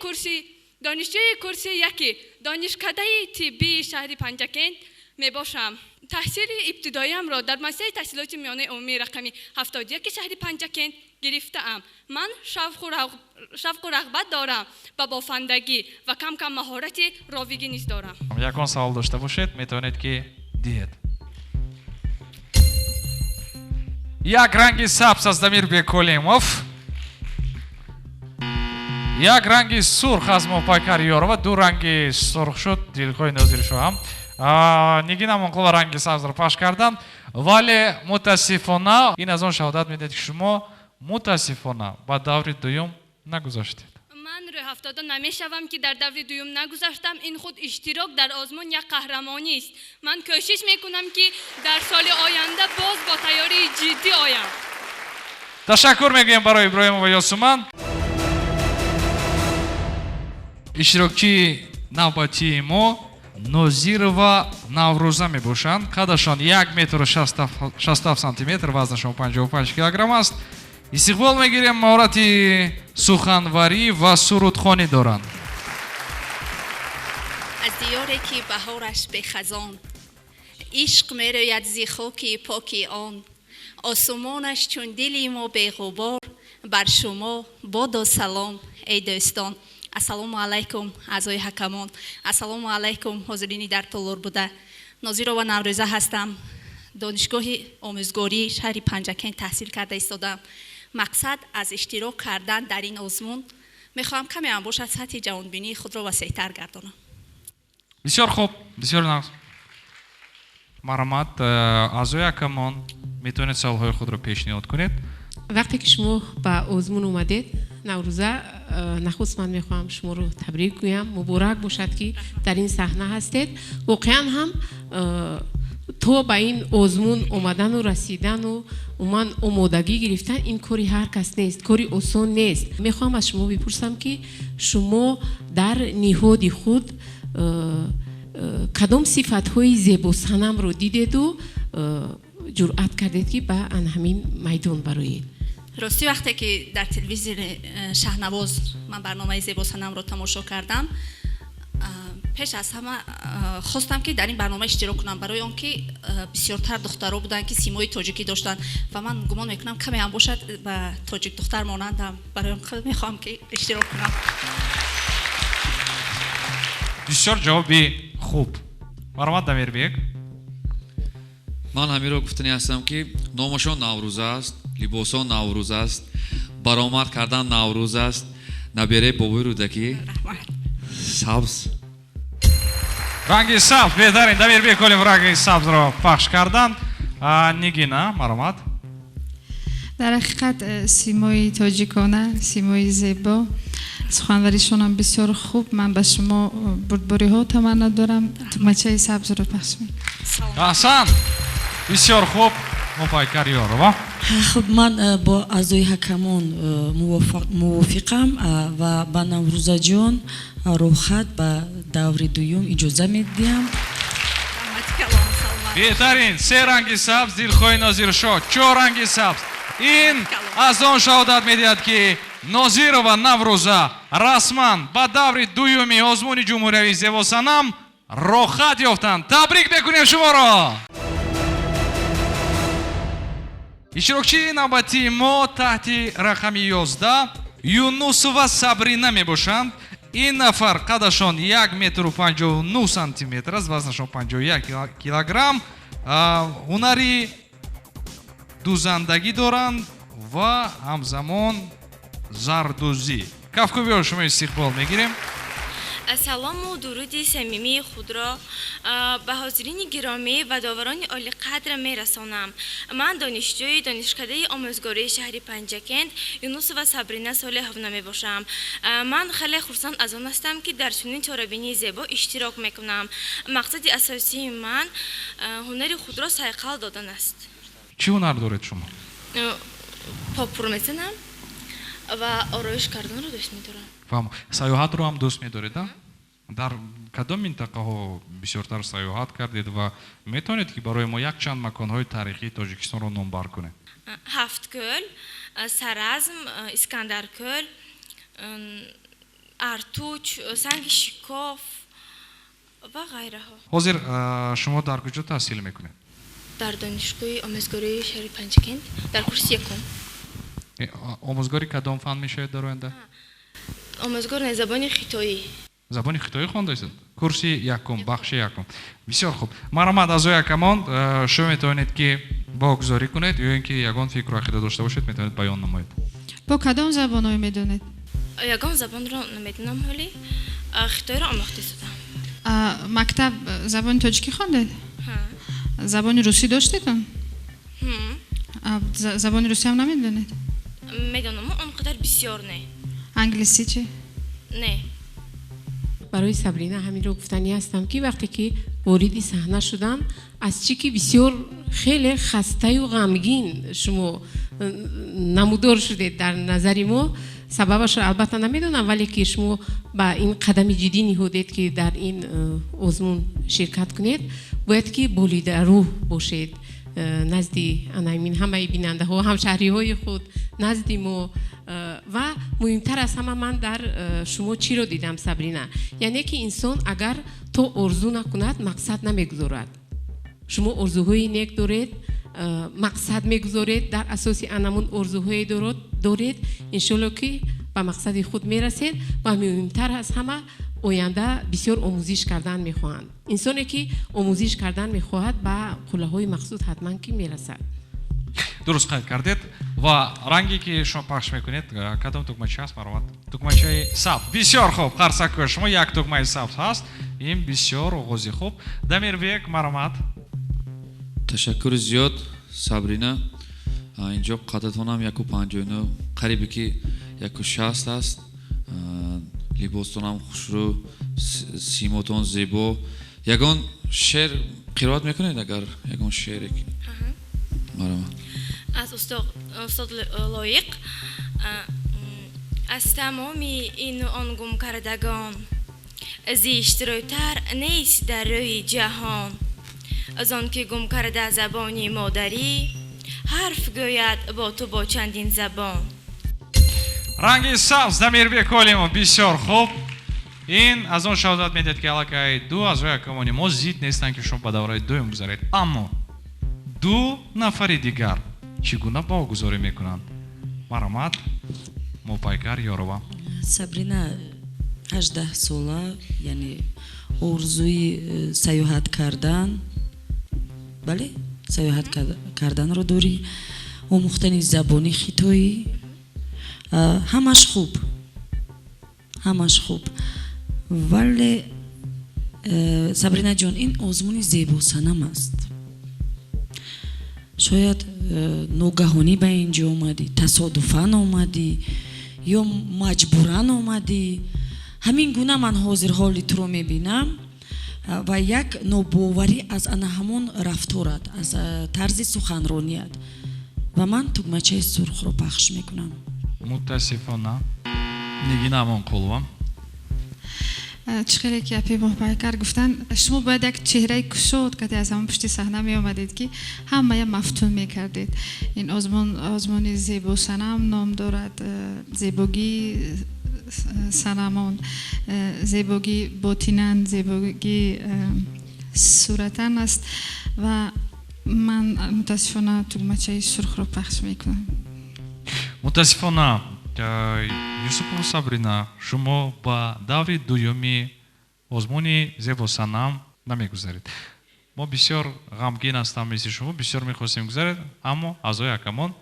курси яки донишкадаи тиббии шаҳри Панҷакент, Мебошам. Таҳсили ибтидоиамро дар муассисаи таҳсилоти миёнаи умумии рақами 71 шаҳри Панҷакент гирифтаам. Ман шавқу рағбат дорам ба бофандагӣ ва кам-кам маҳорати ровигӣ низ дорам. Ягон савол дошта бошед, метавонед ки диҳед. Як ранги сабз аз Дамирбек Олимов, як ранги сурх аз Моҳпайкар Ёрова, ду ранги сурх шуд дилхоҳи Нозиршоҳам. Нигина Амонқулова ранги сабзро пахш карданд, вале мутаассифона ин аз он шаҳодат медиҳад, ки шумо мутаассифона ба даври дуюм нагузаштед. Ман рӯҳафтода намешавам, ки дар даври дуюм нагузаштам. Ин худ иштирок дар озмун як қаҳрамонист. Ман кӯшиш мекунам, ки дар соли оянда боз бо тайёрии ҷиддӣ оям. Ташаккур мегӯем барои Иброҳимова Ёсуман. Иштирокчии навбатии мо Нозирова Наврӯза мебошанд. Қадашон як метру шасту ҳафт сантиметр, вазнашон 55 килограмм аст. Истиқбол мегирем, маҳорати суханварӣ ва сурудхонӣ доранд. Аз диёре ки баҳораш бехазон, ишқ мерӯяд зи хоки поки он, осумонаш чун дили мо беғубор, бар шумо боду салом, эй дӯстон. Ассалому алайкум, аъзои ҳакамон. Ассалому алайкум, ҳозирини дар толор буда. Нозирова Наврӯза ҳастам. Донишгоҳи омӯзгории шаҳри Панҷакент таҳсил карда истодаам. Мақсад аз иштирок кардан дар ин озмун мехоҳам каме ҳам бошад сатҳи ҷавонбинии худро васеътар гардонам. Бисёр хуб, бисёр нағз. Марҳамат, аъзои ҳакамон метавонед саволҳои худро пешниҳод кунед. Вақте ки шумо ба озмун омадед, Наврӯза, нахуст ман мехоҳам шуморо табрик гӯям. Муборак бошад, ки дар ин саҳна ҳастед. Воқеан ҳам то ба ин озмун омадану расидану умуман омодагӣ гирифтан ин кори ҳар кас нест, кори осон нест. Мехоҳам аз шумо бипурсам, ки шумо дар ниҳоди худ кадом сифатҳои зебосанамро дидеду ҷуръат кардед, ки ба ан ҳамин майдон бароед? Ростӣ, вақте ки дар телевизори Шаҳнавоз ман барномаи зебосанамро тамошо кардам, пеш аз ҳама хостам, ки дар ин барнома иштирок кунам, барои он ки бисёртар духтаро буданд, ки симои тоҷикӣ доштанд ва ман гумон мекунам, каме ҳам бошад, ба тоҷик духтар монандам. Барои он мехоҳам, ки иштирок кунам. Бисёр ҷавоби хуб. Марҳамат, Дамирбек. Ман ҳаминро гуфтанӣ ҳастам, ки номашон Наврӯза аст, либосон Наврӯз аст, баромад кардан Наврӯз аст. Набераи бобои Рӯдакӣ, сабз. Ранги сабз беҳтарин. Дамирбек Олимов ранги сабзро пахш карданд. Нигина, марҳамат. Дар ҳақиқат симои тоҷикона, симои зебо, суханваришонам бисёр хуб. Ман ба шумо бурдбориҳо таманно дорам. Тугмачаи сабзро пахш мекунам. Аҳсан, бисёр хуб. Моҳпайкар Ёрова. Хуб, ман бо аъзои ҳакамон мувофиқам ва ба Наврӯзаҷон роҳхат ба даври дуюм иҷоза медиҳам. Беҳтарин. Се ранги сабз дилхоҳи Нозиршоҳ, чор ранги сабз. Ин аз он шаҳодат медиҳад, ки Нозирова Наврӯза расман ба даври дуюми озмуни ҷумҳуриявии зебосанам роҳхат ёфтанд. Табрик мекунем шуморо. Иштирокчии навбатии мо таҳти рақами 11 Юнусова Сабрина мебошанд. Ин нафар қадашон як метру 59 сантиметр аст, вазнашон 51 килограмм. Ҳунари дузандагӣ доранд ва ҳамзамон зардӯзӣ. Кафкӯбиҳо шумо истиқбол мегирем. Салому дуруди самимии худро ба ҳозирини гиромӣ ва доварони олиқадр мерасонам. Ман донишҷӯи донишкадаи омӯзгории шаҳри Панҷакент Юнусова Сабрина Солеҳовна мебошам. Ман хеле хурсанд аз он ҳастам, ки дар чунин чорабинии зебо иштирок мекунам. Мақсади асосии ман ҳунари худро сайқал додан аст. Чӣ ҳунар доред шумо? Попур мезанам ва ороиш карданро дӯст медорам. Фаҳмо. Сайёҳатро ҳам дӯст медоред, а? Дар кадом минтақаҳо бисёртар сайёҳат кардед ва метавонед, ки барои мо якчанд маконҳои таърихии Тоҷикистонро номбар кунед? Ҳафткӯл, Саразм, Искандаркӯл, Артуч, Санги Шикоф, Ва ғайраҳо. Ҳозир шумо дар куҷо таҳсил мекунед? Дар донишгоҳи омӯзгории шаҳри Панҷакент, дар курси якум. Омӯзгори кадом фан мешавед дар оянда? Омӯзгор не, забони хитоӣ. Забони хитоӣ хондаистед? Курси якум, бахши якум. Бисёр хуб. Марҳамат, аъзои ҳакамон, шумо метавонед ки баҳогузорӣ кунед ё ин ки ягон фикру ақида дошта бошед, метавонед баён намоед. Бо кадом забонҳое медонед? Ягон забонро намедонам ҳолӣ, хитоиро омӯхта истодам. Мактаб забони тоҷикӣ хондед? Забони русӣ доштедон? Забони русиам намедонед? Медонам, он қадар бисёр не. Англисӣ чӣ? Не. Барои Сабрина ҳаминро гуфтанӣ ҳастам, ки вақте ки вориди саҳна шудам, аз чӣ ки бисёр хеле хастаю ғамгин шумо намудор шудед дар назари мо. Сабабашро албатта намедонам, вале ки шумо ба ин қадами ҷиддӣ ниҳодед, ки дар ин озмун ширкат кунед, бояд ки болидарӯҳ бошед назди анамин ҳамаи бинандаҳо, ҳамшаҳриҳои худ, назди мо. Ва муҳимтар аз ҳама ман дар шумо чиро дидам, Сабрина? Яъне ки инсон агар то орзу накунад, мақсад намегузорад. Шумо орзуҳои нек доред, мақсад мегузоред, дар асоси анамун орзуҳое доред, иншолло ки ба мақсади худ мерасед. Ва муҳимтар аз ҳама оянда бисёр омӯзиш кардан мехоҳанд. Инсоне ки омӯзиш кардан мехоҳад, ба қуллаҳои мақсуд ҳатман ки мерасад. Дуруст қайд кардед. Ва ранге ки шумо пахш мекунед, кадом тугмача аст, марҳамат? Тугмачаи сабз. Бисёр хуб, қарсакҳои шумо як тугмаи сабз ҳаст. Ин бисёр оғози хуб. Дамирбек, марҳамат. Ташаккури зиёд, Сабрина. Инҷо қадатонам 1,59, қарибе ки 1,60 аст. Либостонам хушрӯ, симотон зебо. Ягон шеър қироат мекунед, агар ягон шеъре? Марҳамат. Аз устод Лоиқ. Аз тамоми ину он гумкардагон зиштрӯйтар нест дар рӯи ҷаҳон. Аз он ки гум карда забони модарӣ, ҳарф гӯяд бо ту бо чандин забон. Ранги сабз, Дамирбек Олимов, бисёр хуб. Ин аз он шаҳодат медиҳад, ки аллакай ду аъзои ҳакамони мо зид нестанд, ки шумо ба давраи дуюм гузаред. Аммо ду нафари дигар чӣ гуна баҳогузорӣ мекунанд? Марҳамат, Мопайкар Ёрова. Сабрина 18 сола, яъне орзуи сайёҳат кардан, бале, сайёҳат карданро дорӣ, омӯхтани забони хитоӣ, ҳамаш хуб, ҳамаш хуб. Вале Сабрина ҷон, ин озмуни зебосанам аст. Шояд ногаҳонӣ ба ин ҷо омадӣ, тасодуфан омадӣ ё маҷбуран омадӣ. Ҳамин гуна ман ҳозир ҳоли туро мебинам ва як нобоварӣ аз ана ҳамон рафторат, аз тарзи суханроният. Ва ман тугмачаи сурхро пахш мекунам. Мутаассифона Нигина Амонқулова. Чӣ хеле ки апи Моҳпайкар гуфтанд, шумо бояд як чеҳраи кушод кате аз ҳамон пушти саҳна меомадед, ки ҳамая мафтун мекардед. Ин озмун озмуни зебосанам ном дорад, зебогии санамон, зебогӣ ботинан, зебогӣ суратан аст. Ва ман мутаассифона тугмачаи сурхро пахш мекунам. Мутаассифона, Юсупова Сабрина, шумо ба даври дуюми озмуни зебосанам намегузаред. Мо бисёр ғамгин ҳастам мисли шумо, бисёр мехостем гузаред, аммо аъзои ҳакамон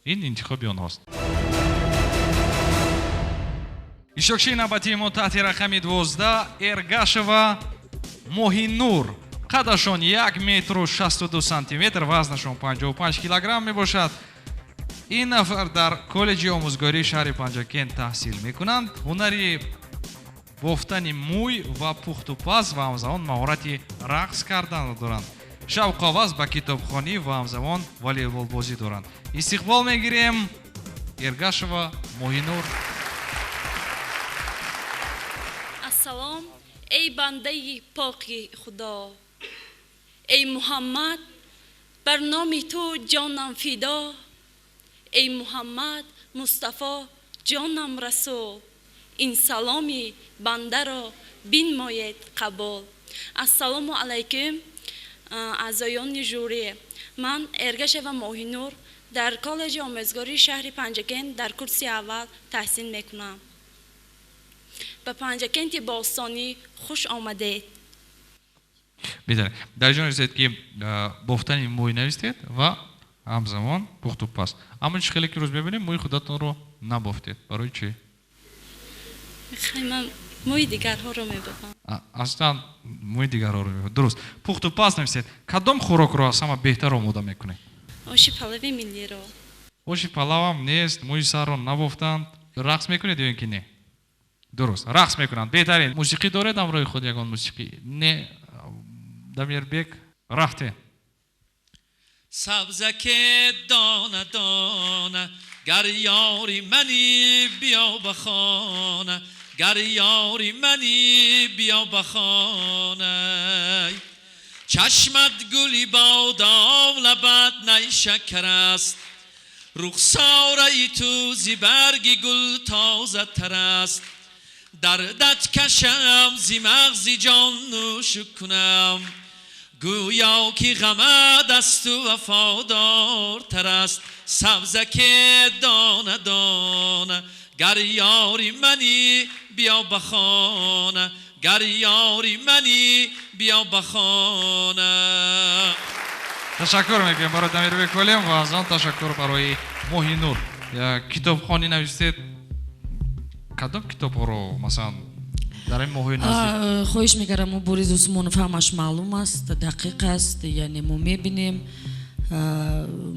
ин интихоби онҳост. Иштирокчии навбатии мо таҳти рақами 12 Эргашева Моҳинур. Қадашон 1 метру 62 сантиметр, вазнашон 55 килограмм мебошад. Ин нафар дар коллеҷи омӯзгории шаҳри Панҷакент таҳсил мекунанд. Ҳунари бофтани мӯй ва пухтупаз ва ҳамзамон маҳорати рақс карданро доранд. Шавқу ҳавас ба китобхонӣ ва ҳамзамон волейболбозӣ доранд. Истиқбол мегирем Эргашева Моҳинур. Ассалом, эй бандаи поки Худо, эй Муҳаммад, бар номи ту ҷонам фидо, эй Муҳаммад Мустафо ҷонам расул, ин саломи бандаро бинмоед қабул. Ассалому алайкум, аъзоёни жюри. Ман Эргашева Моҳинур дар коллеҷи омӯзгории шаҳри Панҷакент дар курси аввал таҳсил мекунам. Ба Панҷакенти бостонӣ хуш омадед. Беҳтарин. Дар ҷо навистед, ки бофтани мӯй навистед ва ҳамзамон пухту паз. Аммо чӣ хеле ки рӯз мебинем, мӯи худатонро набофтед. Барои чӣ? Ман мӯи дигарҳоро мебофам. Аслан мӯи дигарҳоро мебофед. Дуруст. Пухту паз навистед. Кадом хӯрокро аз ҳама беҳтар омода мекунед? Оши палави миллиро. Оши палавам нест, мӯи сарро набофтанд. Рақс мекунед ё ин ки не? Дуруст, рақс мекунанд. Беҳтарин. Мусиқӣ доред ҳамроҳи худ ягон мусиқӣ? Не, Дамирбек, рафте. Сабзаке дона дона, гар ёри мани биё ба хона, гар ёри мани биё ба хона. Чашмат гули бодом, лабат найшакар аст, рухсораи ту зи барги гул тозатар аст. Дардат кашам зи мағзи ҷон нӯш кунам, гӯё ки ғамат аз ту вафодортар аст. Сабзаке дона дона, гар ёри мани биё ба хона, гар ёри мани биё ба хона. Ташаккур мекунем барои Дамирбек Олим ва аз он ташаккур барои Моҳинур. Китобхонӣ навистед. Кадом китобҳоро масалан дар ин моҳҳои наздик? Хоҳиш мекардам, Мубориз Усмонов ҳамаш маълум аст, дақиқ аст, яъне мо мебинем.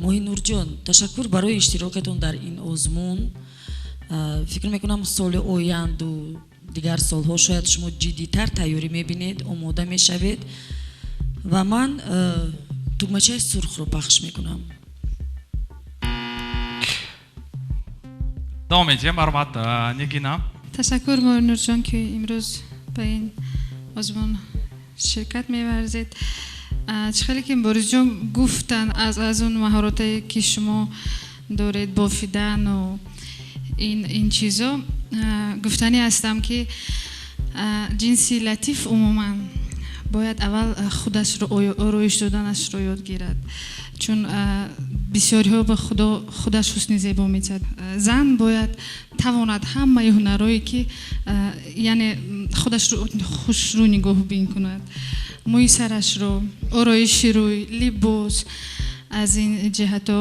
Моҳинурҷон, ташаккур барои иштирокатон дар ин озмун. Фикр мекунам соли оянду дигар солҳо шояд шумо ҷиддитар тайёрӣ мебинед, омода мешавед ва ман тугмачаи сурхро пахш мекунам. Давом медиҳем, марҳамат, Нигина. Ташаккур, Моҳинурҷон, ки имрӯз ба ин озмун ширкат меварзед. Чӣ хеле ки Борисҷон гуфтанд, аз он маҳоратое ки шумо доред, бофидану ин чизо, гуфтанӣ ҳастам, ки ҷинси латиф умуман бояд аввал худашро ороиш доданашро ёд гирад, чун бисёриҳо ба худо худаш ҳусни зебо медиҳад. Зан бояд тавонад ҳамаи ҳунарҳое ки яъне худашро хушрӯ нигоҳбин кунад, мӯи сарашро, ороиши рӯй, либос. Аз ин ҷиҳато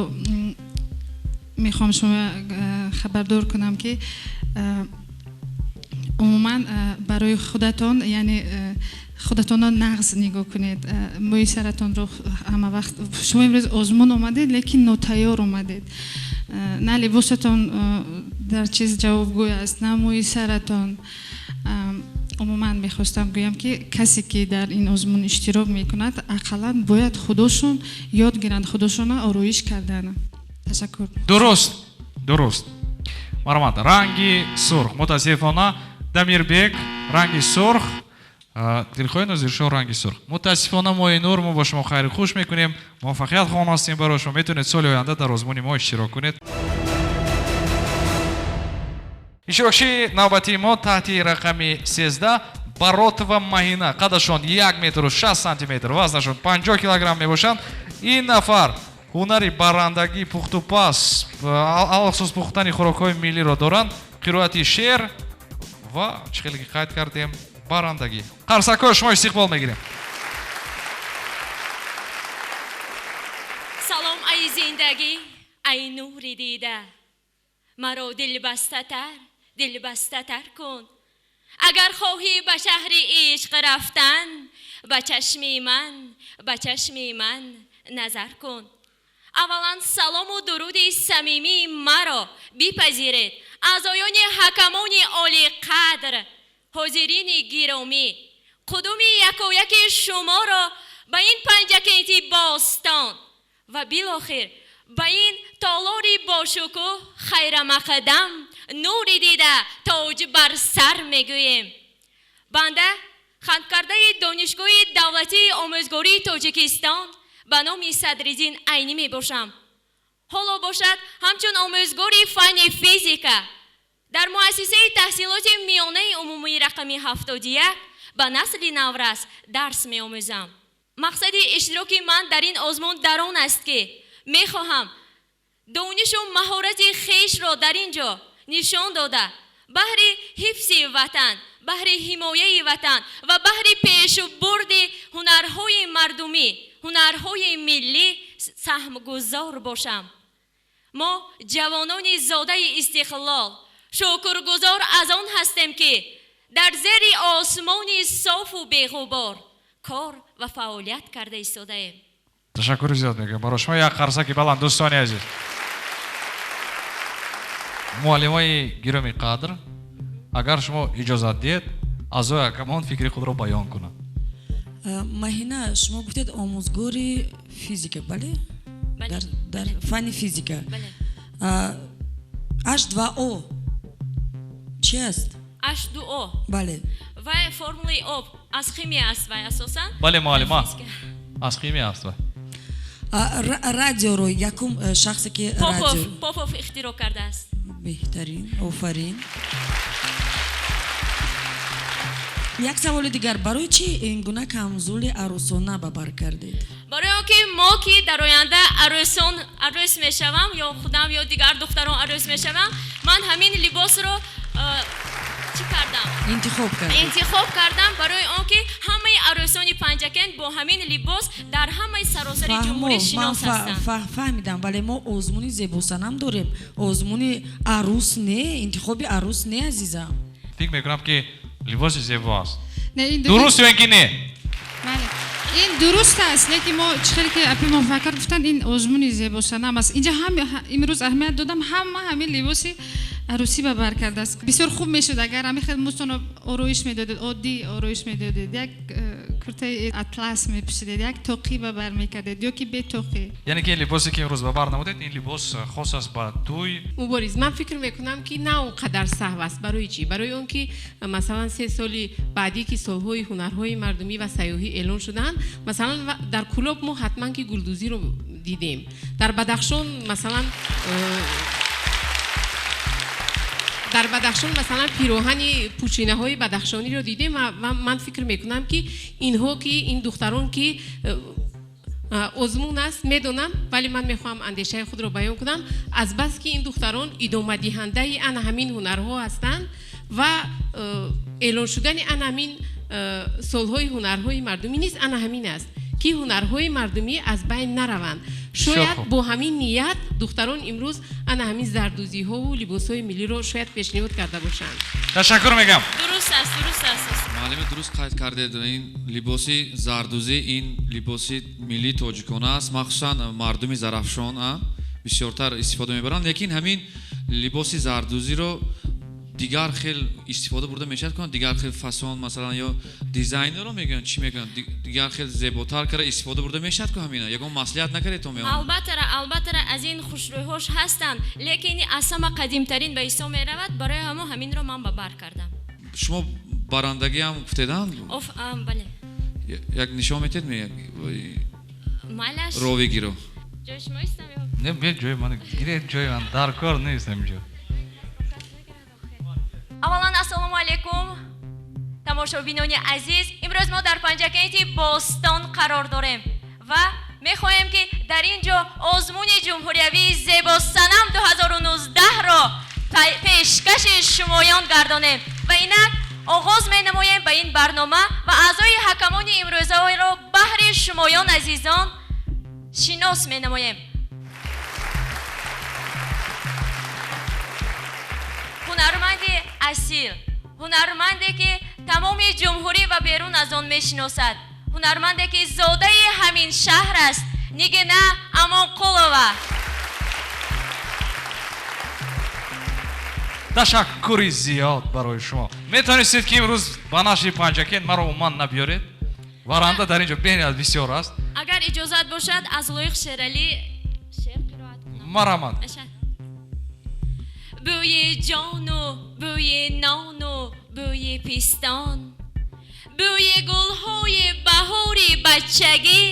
мехоҳам шумо хабардор кунам, ки умуман барои худатон, яъне худатонро нағз нигоҳ кунед, мӯи саратонро ҳама вақт. Шумо имрӯз озмун омадед, лекин нотайёр омадед. На либосатон дар чиз ҷавобгӯй аст, на мӯи саратон. Умуман мехостам гӯям, ки касе ки дар ин озмун иштирок мекунад, ақаллан бояд худошон ёд гиранд худошонро ороиш кардан. Ташаккур. Дуруст, дуруст. Марҳамат, ранги сурх. Мутаассифона, Дамирбек ранги сурх, Дилхоҳи Нозиршоҳ ранги сурх. Мутаассифона, Моҳинур, мо бо шумо хайру хуш мекунем. Муваффақият хоҳон ҳастем барои шумо. Метавонед соли оянда дар озмуни мо иштирок кунед. Иштирокчии навбатии мо таҳти рақами 13 Баротова Маҳина. Қадашон 1 метру 60 сантиметр, вазнашон 50 килограмм мебошанд. Ин нафар ҳунари баррандагӣ, пухтупаз, алахусус пухтани хӯрокҳои миллиро доранд, қироати шеър ва чӣ хеле ки қайд кардем, баррандагӣ. Қарсакҳои шумо истиқбол мегирем. Салом, ай зиндагӣ, ай нури дида, маро дилбастатар, дилбастатар кун. Агар хоҳӣ ба шаҳри ишқ рафтан, ба чашми ман, ба чашми ман назар кун. Аввалан салому дуруди самимии маро бипазиред, аъзоёни ҳакамони олиқадр, ҳозирини гиромӣ. Қудуми якояки шуморо ба ин Панҷакенти бостон ва билохир ба ин толори бошукӯҳ хайрамақдам, нури дида, тоҷ бар сар мегӯем. Банда хатмкардаи Донишгоҳи давлатии омӯзгории Тоҷикистон ба номи Садриддин Айнӣ мебошам. Ҳоло бошад ҳамчун омӯзгори фанни физика дар муассисаи таҳсилоти миёнаи умумии рақами 71 Ба насли наврас дарс меомӯзам. Мақсади иштироки ман дар ин озмун дар он аст, ки мехоҳам донишу маҳорати хешро дар ин ҷо нишон дода, баҳри ҳифзи ватан, баҳри ҳимояи ватан ва баҳри пешбурди ҳунарҳои мардумӣ, ҳунарҳои миллӣ саҳмгузор бошам. Мо ҷавонони зодаи истиқлол шукргузор аз он ҳастем, ки дар зери осмони софу беғубор кор ва фаъолият карда истодаем. Ташаккури зиёд мегӯям барои шумо. Як қарсаки баланд, дӯстони азиз. Муаллимаи гиромӣ қадр, агар шумо иҷозат диҳед, аъзои ҳакамон фикри худро баён кунанд. Маҳина, шумо гуфтед омӯзгори физика, бале? Дар фанни физика. H2O чи аст? H2O? Бале. Вай формулаи об аз химия аст, вай асосан. Бале, муаллима, аз химия аст вай. Радиоро якум шахсе ки Попов ихтироъ кардааст. Беҳтарин, офарин. Як саволи дигар: барои чӣ ин гуна камзули арӯсона ба бар кардед? Барои он ки мо ки дар оянда арӯсон арӯс мешавам, ё худам ё дигар духтарон арӯс мешавам, ман ҳамин либосро чӣ кардам? Интихоб кардам. Интихоб кардам барои он ки ҳамаи арӯсони Панҷакент бо ҳамин либос дар ҳамаи саросари ҷумҳурӣ шинос ҳастанд. Фаҳмидам, вале мо озмуни зебосанам дорем, озмуни арӯс не, интихоби арӯс не, азизам. Фикр мекунам ки либоси зебо аст. Дуруст ё ин ки не? Бале, ин дуруст аст, лекин мо чӣ хеле ки апи муваффақият гуфтанд, ин озмуни зебосанам аст. Инҷа ҳам имрӯз аҳамият додам, ҳама ҳамин либоси арӯсӣ ба бар кардааст. Бисёр хуб мешуд агар ҳамин хел мӯстонро ороиш медодед, оддӣ ороиш медодед, як куртаи атлас мепӯшидед, як тоқӣ ба бар мекардед ё ки бетоқӣ. Яъне ки ин либосе ки имрӯз ба бар намудед, ин либос хос аст ба тӯй. Мубориз, ман фикр мекунам ки на он қадар саҳв аст. Барои чӣ? Барои он ки масалан 3 соли баъдӣ ки солҳои ҳунарҳои мардумӣ ва сайёҳӣ эълон шуданд, масалан дар Кӯлоб мо ҳатман ки гулдӯзиро дидем, дар Бадахшон масалан пироҳани пӯчинаҳои бадахшониро дидем ва ман фикр мекунам ки инҳо ки ин духтарон ки озмун аст, медонам, вале ман мехоҳам андешаи худро баён кунам. Азбаски ин духтарон идомадиҳандаи ана ҳамин ҳунарҳо ҳастанд ва эълон шудани ана ҳамин солҳои ҳунарҳои мардумӣ низ ана ҳамин аст ки ҳунарҳои мардумӣ аз байн нараванд. Шояд бо ҳамин ният духтарон имрӯз ана ҳамин зардӯзиҳову либосҳои миллиро шояд пешниҳод карда бошанд. Ташаккур мегӯям. Дуруст аст, дуруст аст. Муаллима, дуруст қайд кардед, ин либоси зардӯзӣ ин либоси миллии тоҷикона аст, махсусан мардуми Зарафшон бисёртар истифода мебаранд, лекин ҳамин либоси зардӯзиро дигар хел истифода бурда мешавад кунанд, дигар хел фасон масалан ё дизайнерро мегӯянд, чӣ мегӯянд, дигар хел зеботар карда истифода бурда мешавад ку ҳамина? Ягон маслиҳат накардед то меон? Албаттара, аз ин хушрӯйҳош ҳастанд, лекин аз ҳама қадимтарин ба ҳисоб меравад, барои ҳамо ҳаминро ман ба бар кардам. Шумо барандагиам гуфтеданд? Бале. Як нишон метед ме? Майлаш. Ровигиро. Ҷои шумо истам ё? Не, бе ҷои ман гиред, ҷои ман дар кор нест ҳаминҷо. Аввалан ассалому алайкум тамошобинони азиз. Имрӯз мо дар Панҷакенти Бостон қарор дорем ва мехоҳем ки дар ин ҷо озмуни ҷумҳуриявии зебосанам 2019-ро пешкаши шумоён гардонем ва инак оғоз менамоем ба ин барнома ва аъзои ҳакамони имрӯзаро баҳри шумоён азизон шинос менамоем. Ҳунарманди асил, ҳунарманде ки тамоми ҷумҳурӣ ва берун аз он мешиносад, ҳунарманде ки зодаи ҳамин шаҳр аст, Нигина Амонқулова. Ташаккури зиёд барои шумо. Метавонистед ки имрӯз ба нашри Панҷакент маро умуман набиёред. Варанда дар ин ҷо бениҳоят бисёр аст. Агар иҷозат бошад, аз Лоиқ Шералӣ шеър қироат кунам. Марҳамат. Бӯи ҷону бӯи нону бӯи пистон, бӯи гулҳои баҳори бачагӣ,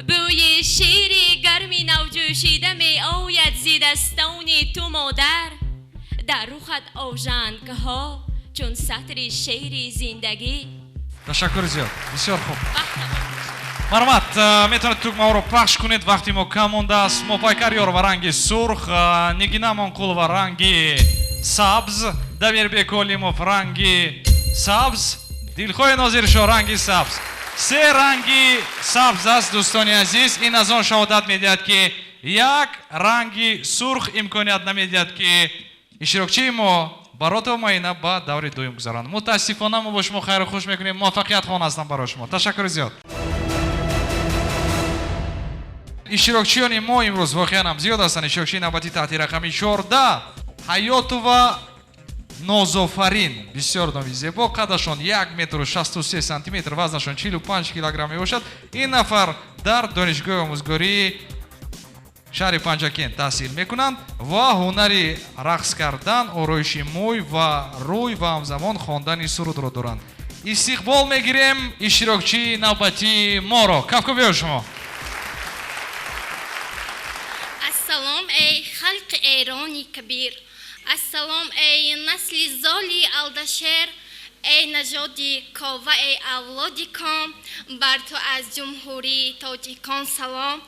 бӯи шири гарми навҷӯшида меояд зи дастони ту модар, дар рухат ожангҳо чун сатри шеъри зиндагӣ. Ташаккур зиёд, бисёр хуб. Марҳамат, метавонед тугмаҳоро пахш кунед, вақти мо кам мондааст. Мопайкар Ёрова ранги сурх, Нигина Амонқулова ранги сабз, Дамирбек Олимов ранги сабз, Дилхоҳи Нозиршоҳ ранги сабз. Се ранги сабз аст, дӯстони азиз. Ин аз он шаҳодат медиҳад, ки як ранги сурх имконият намедиҳад, ки иштирокчии мо Баротова Маина ба даври дуюм гузаранд. Мутаассифона, мо бо шумо хайру хуш мекунем. Муваффақият хоҳон ҳастам барои шумо. Ташаккури зиёд. Иштирокчиёни мо имрӯз воқеан ҳам зиёд ҳастанд. Иштирокчии навбатӣ таҳти рақами 14 Ҳаётова Нозофарин. Бисёр номи зебо. Қадашон 1 метру 63 сантиметр, вазнашон 45 килограмм мебошад. Ин нафар дар донишгоҳи омӯзгории шаҳри Панҷакент таҳсил мекунанд ва ҳунари рақс кардан, ороиши мӯй ва рӯй ва ҳамзамон хондани сурудро доранд. Истиқбол мегирем иштирокчии навбатии моро. Кафкӯбиё шумо. Ассалом, эй халқи Эрони кабир, ассалом, эй насли золи Алдашер, эй нажоди Кова, эй авлоди Ком, бар ту аз ҷумҳурии тоҷикон салом.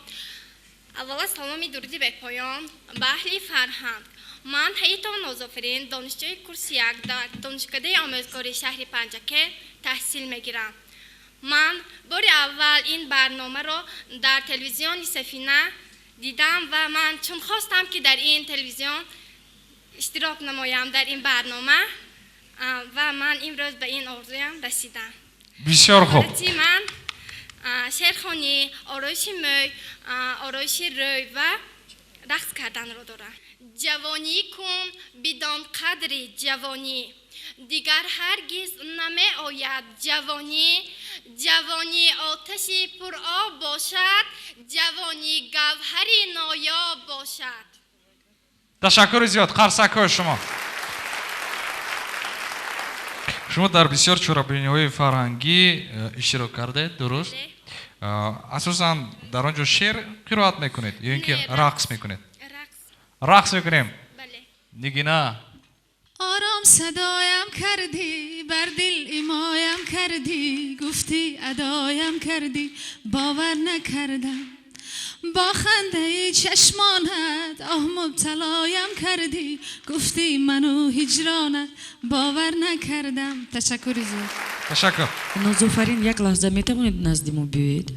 Аввала саломи дуруди бепоён ба аҳли фарҳанг. Ман Ҳаитова Нозофарин, донишҷӯи курси як дар донишкадаи омӯзгории шаҳри Панҷакент таҳсил мегирам. Ман бори аввал ин барномаро дар телевизиони Сафина дидам ва ман чун хостам, ки дар ин телевизион иштирок намоям дар ин барнома, ва ман имрӯз ба ин орзуям расидам. Бисёр хуб. Ман шеърхонӣ, ороиши мӯй, ороиши рӯй ва рақс карданро дорам. Ҷавонӣ кун, бидон қадри ҷавонӣ, дигар ҳаргиз намеояд ҷавонӣ. Ҷавонӣ оташи пуроб бошад, ҷавонӣ гавҳари ноёб бошад. Ташаккури зиёд, қарсакҳои шумо. Шумо дар бисёр чорабиниҳои фарҳангӣ иштирок кардаед, дуруст? Асосан дар он ҷо шеър қироат мекунед ё ин ки рақс мекунед? Рақс мекунем. Нигина. Ором садоям кардӣ, бар дил имоям кардӣ, гуфтӣ адоям кардӣ, бовар накардам. Бо хандаи чашмонат оҳ мубталоям кардӣ, гуфтӣ ману ҳиҷронат бовар накардам. Ташаккури зиёд. Ташаккур. Нозофарин, як лаҳза метавонед назди мо биёед?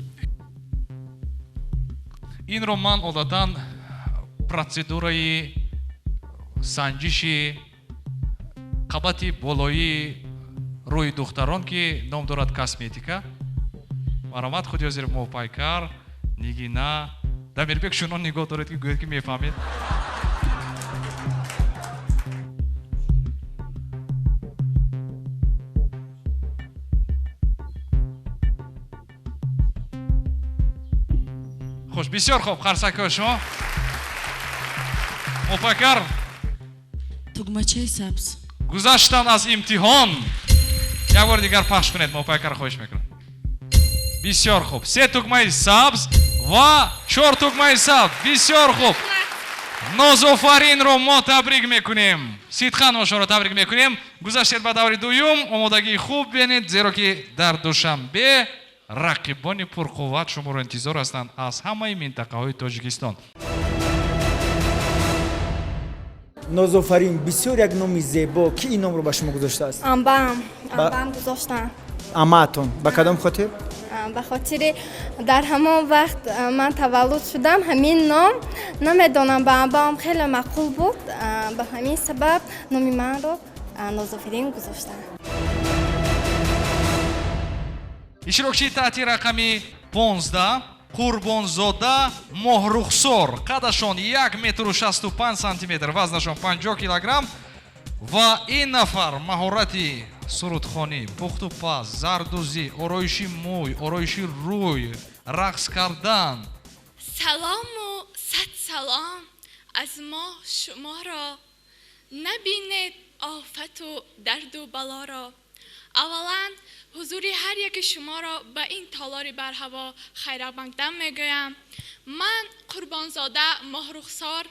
Инро ман одатан процедураи санҷиши қабати болоии рӯи духтарон, ки ном дорад косметика. Марҳамат, худи ҳозир Мопайкар, Нигина, Дамирбек чунон нигоҳ доред, ки гӯед, ки мефаҳмед. Хуш, бисёр хуб, қарсакҳои шумо. Мопайкар. Тугмачаи сабз. Гузаштан аз имтиҳон. Як бори дигар пахш кунед, Мопайкар, хоҳиш мекунам. Бисёр хуб. Се тугмаи сабз ва чор тугмаи сабз. Бисёр хуб. Нозофаринро мо табрик мекунем. Сидхан шуморо табрик мекунем. Гузаштед ба даври дуюм. Омодагии хуб бинед, зеро ки дар Душанбе рақибони пурқувват шуморо интизор ҳастанд аз ҳамаи минтақаҳои Тоҷикистон. Нозофарин, бисёр як номи зебо. Ки ин номро ба шумо гузоштааст? Амбаам. Амбаам гузоштанд. Амаатон. Ба кадом хотир? Ба хотири дар ҳамон вақт ман таваллуд шудам, ҳамин ном намедонам, ба амбаам хеле маъқул буд. Ба ҳамин сабаб номи манро Нозофарин гузоштанд. Иштирокчии таҳти рақами 15 Қурбонзода Моҳрухсор. Қадашон 1 метру 65 сантиметр, вазнашон 50 килограмм. Ва ин нафар маҳорати сурудхонӣ, пухтупаз, зардӯзӣ, ороиши мӯй, ороиши рӯй, рақс кардан. Салому сад салом аз мо шуморо, набинед офату дарду балоро. Аввалан ҳузури ҳар яки шуморо ба ин толори барҳаво хайрмақдам мегӯям. Ман Қурбонзода Моҳрухсор,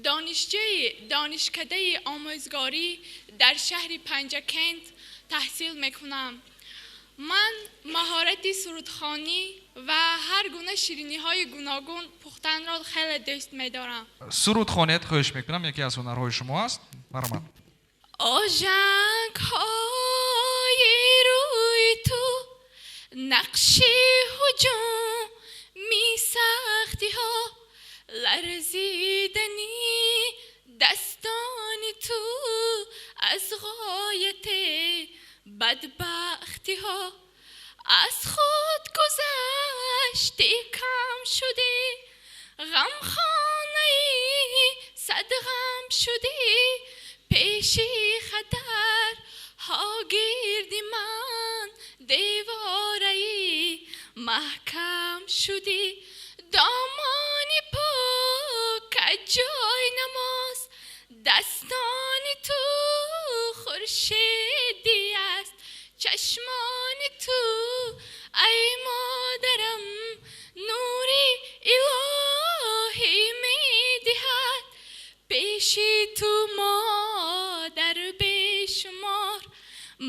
донишҷӯи донишкадаи омӯзгорӣ дар шаҳри Панҷакент таҳсил мекунам. Ман маҳорати сурудхонӣ ва ҳар гуна ширинӣҳои гуногун пухтанро хеле дӯст медорам. Суруд хонед, хоҳиш мекунам, яке аз ҳунарҳои шумо аст. Марҳамат. Ожангҳои рӯи ту нақши ҳуҷуми сахтиҳо, ларзидани дастони ту аз ғояти бадбахтиҳо, аз худ гузашти кам шудӣ, ғамхонаи сад ғам шудӣ, пеши хатарҳо гирди ман девораи маҳкам шудӣ, домани пок ҷои намоз, дастони ту хуршедӣ аст, чашмони ту ай модарам нури илоҳӣ медиҳад, пеши ту модар бешумор,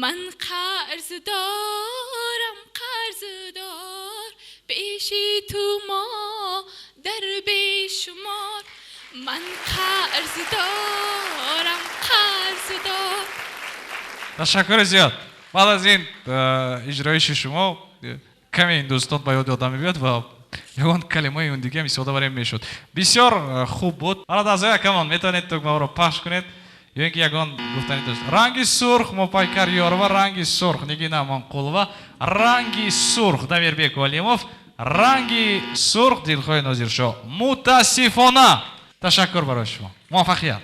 ман қарз дорам қарздор, пеши ту модар бешумор, ман қарз дорам қарздор. Ташаккури зиёд. Баъд аз ин иҷроиши шумо каме ҳиндустон ба ёди одам мебиёд ва ягон калимаи он дига истифода барем мешуд. Бисёр хуб буд. Ҳала аъзои ҳакамон метавонед тугмаҳоро пахш кунед ё ин ки ягон гуфтанӣ дошт. Ранги сурх Мопайкар Ёрова, ранги сурх Нигина Амонқулова, ранги сурх Дамирбек Олимов, ранги сурх Дилхоҳи Нозиршоҳ. Мутаассифона. Ташаккур барои шумо. Муваффақият.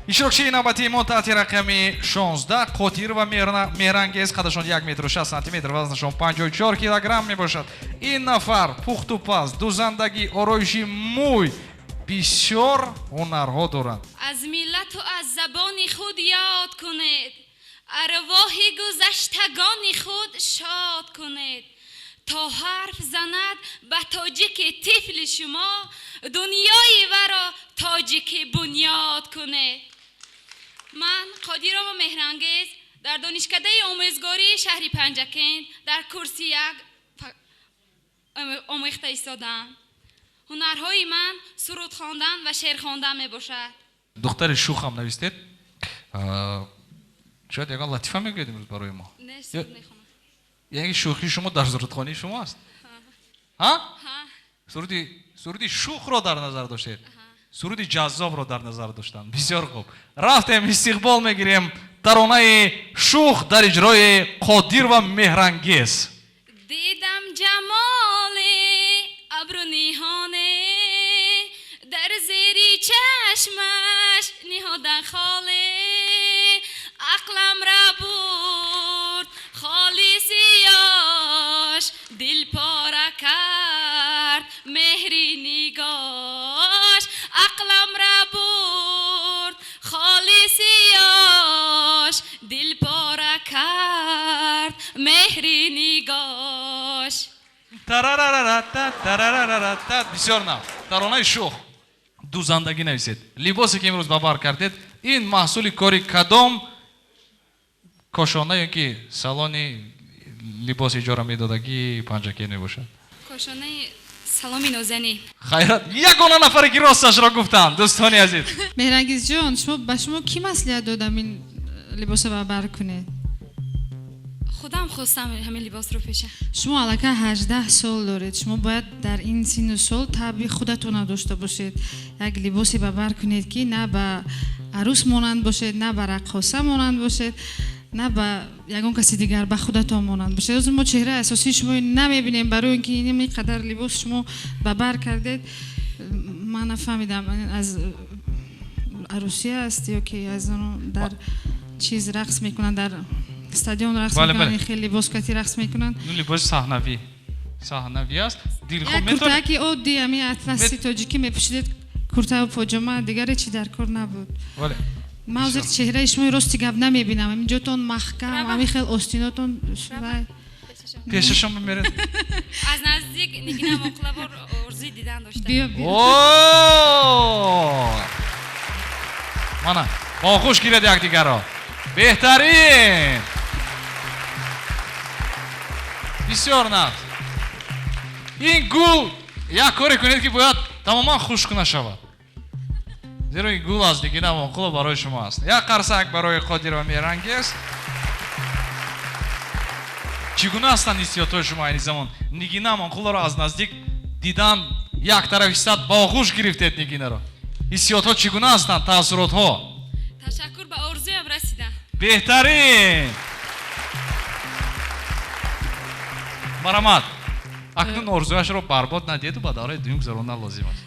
Иштирокчии навбатии мо таҳти рақами 16 Қодирова Меҳрангез, қадашон 1 метру 6 сантиметр, вазнашон 54 килограмм мебошад. Ин нафар пухтупаз, дузандагӣ, ороиши мӯй, бисёр ҳунарҳо доранд. Аз миллату аз забони худ ёд кунед, арвоҳи гузаштагони худ шод кунед, то ҳарф занад ба тоҷики тифли шумо, дунёи варо тоҷикӣ бунёд кунед. Ман Қодирова Меҳрангез дар донишкадаи омӯзгории шаҳри Панҷакент дар курси 1 омӯхта истодаам. Ҳунарҳои ман суруд хондан ва шеър хондан мебошад. Духтари шух ҳам навистед. Шояд ягон латифа мегӯед имрӯз барои мо? Не, суруд мехонам. Яъне шӯхии шумо дар сурудхонии шумо аст? Ҳа? Суруди шухро дар назар доштед? Суруди ҷаззобро дар назар доштанд. Бисёр хуб. Рафтем, истиқбол мегирем таронаи шух дар иҷрои Қодир ва Меҳрангез. Дидам ҷамоли абру ниҳоне, дар зери чашмаш ниҳода холе, ақлам ра бурд холи сиёш, дил пора кард меҳри нигош, ақлам ра бурд холи сиёш, дил пора кард меҳри нигош. Тарарарата, тарарарата. Бисёр нав. Таронаи шух. Дузандагӣ нависед. Либосе ки имрӯз ба бар кардед, ин маҳсули кори кадом кошона ё ки салони либос иҷора медодагии Панҷакент мебошад? Кошонаи Саломи Нозанӣ. Хайрат, ягона нафаре ки росташро гуфтанд, дӯстони азиз. Меҳрангезҷон, ба шумо кӣ маслиҳат додам ин либосро ба бар кунед? Худам хостам ҳамин либосро пӯшам. Шумо аллакай 18 сол доред. Шумо бояд дар ин синну сол табъи худатонро дошта бошед. Як либосе ба бар кунед ки на ба арӯс монанд бошед, на ба раққоса монанд бошед, на ба ягон каси дигар, ба худатон монанд бошед. Ҳозир мо чеҳраи асосии шумо намебинем, барои ин ки ин қадар либос шумо ба бар кардед. Ман нафаҳмидам аз арӯсӣ аст ё ки аз он дар чиз рақс мекунанд, дар стадион рақс мекунанд, хеле либос кати рақс мекунанд. Ну либоси саҳнавӣ. Саҳнавӣ аст. Дилхоҳ як куртаки оддӣ, ҳамин атласи тоҷикӣ мепӯшидед, куртаву поҷома, дигаре чи дар кор набуд. Ман ҳозир чеҳраи шумои рости гап намебинам. Ҳамин ҷотон маҳкам, ҳамин хел остинотон. Пешашон меред. Аз наздик Нигина Амонқуловаро орзуи дидан доштам. Биё, биё. Мана, оғӯш гиред якдигарро. Беҳтарин, бисёр нағз. Ин гул як коре кунед, ки бояд тамоман хушк нашавад, зеро ин гул аз Нигина Амонқулова барои шумо аст. Як қарсак барои Қодирова Меҳрангез. Чӣ гуна ҳастанд ҳиссиётҳои шумо айни замон? Нигина Амонқуловаро аз наздик дидан, як тараф истад, ба оғӯш гирифтед Нигинаро. Ҳиссиётҳо чӣ гуна ҳастанд, таассуротҳо? Ташаккур, ба орзуям расидам. Беҳтарин, марҳамат. Акнун орзуяшро барбод надиҳеду ба давраи дуюм гузарондан лозим аст.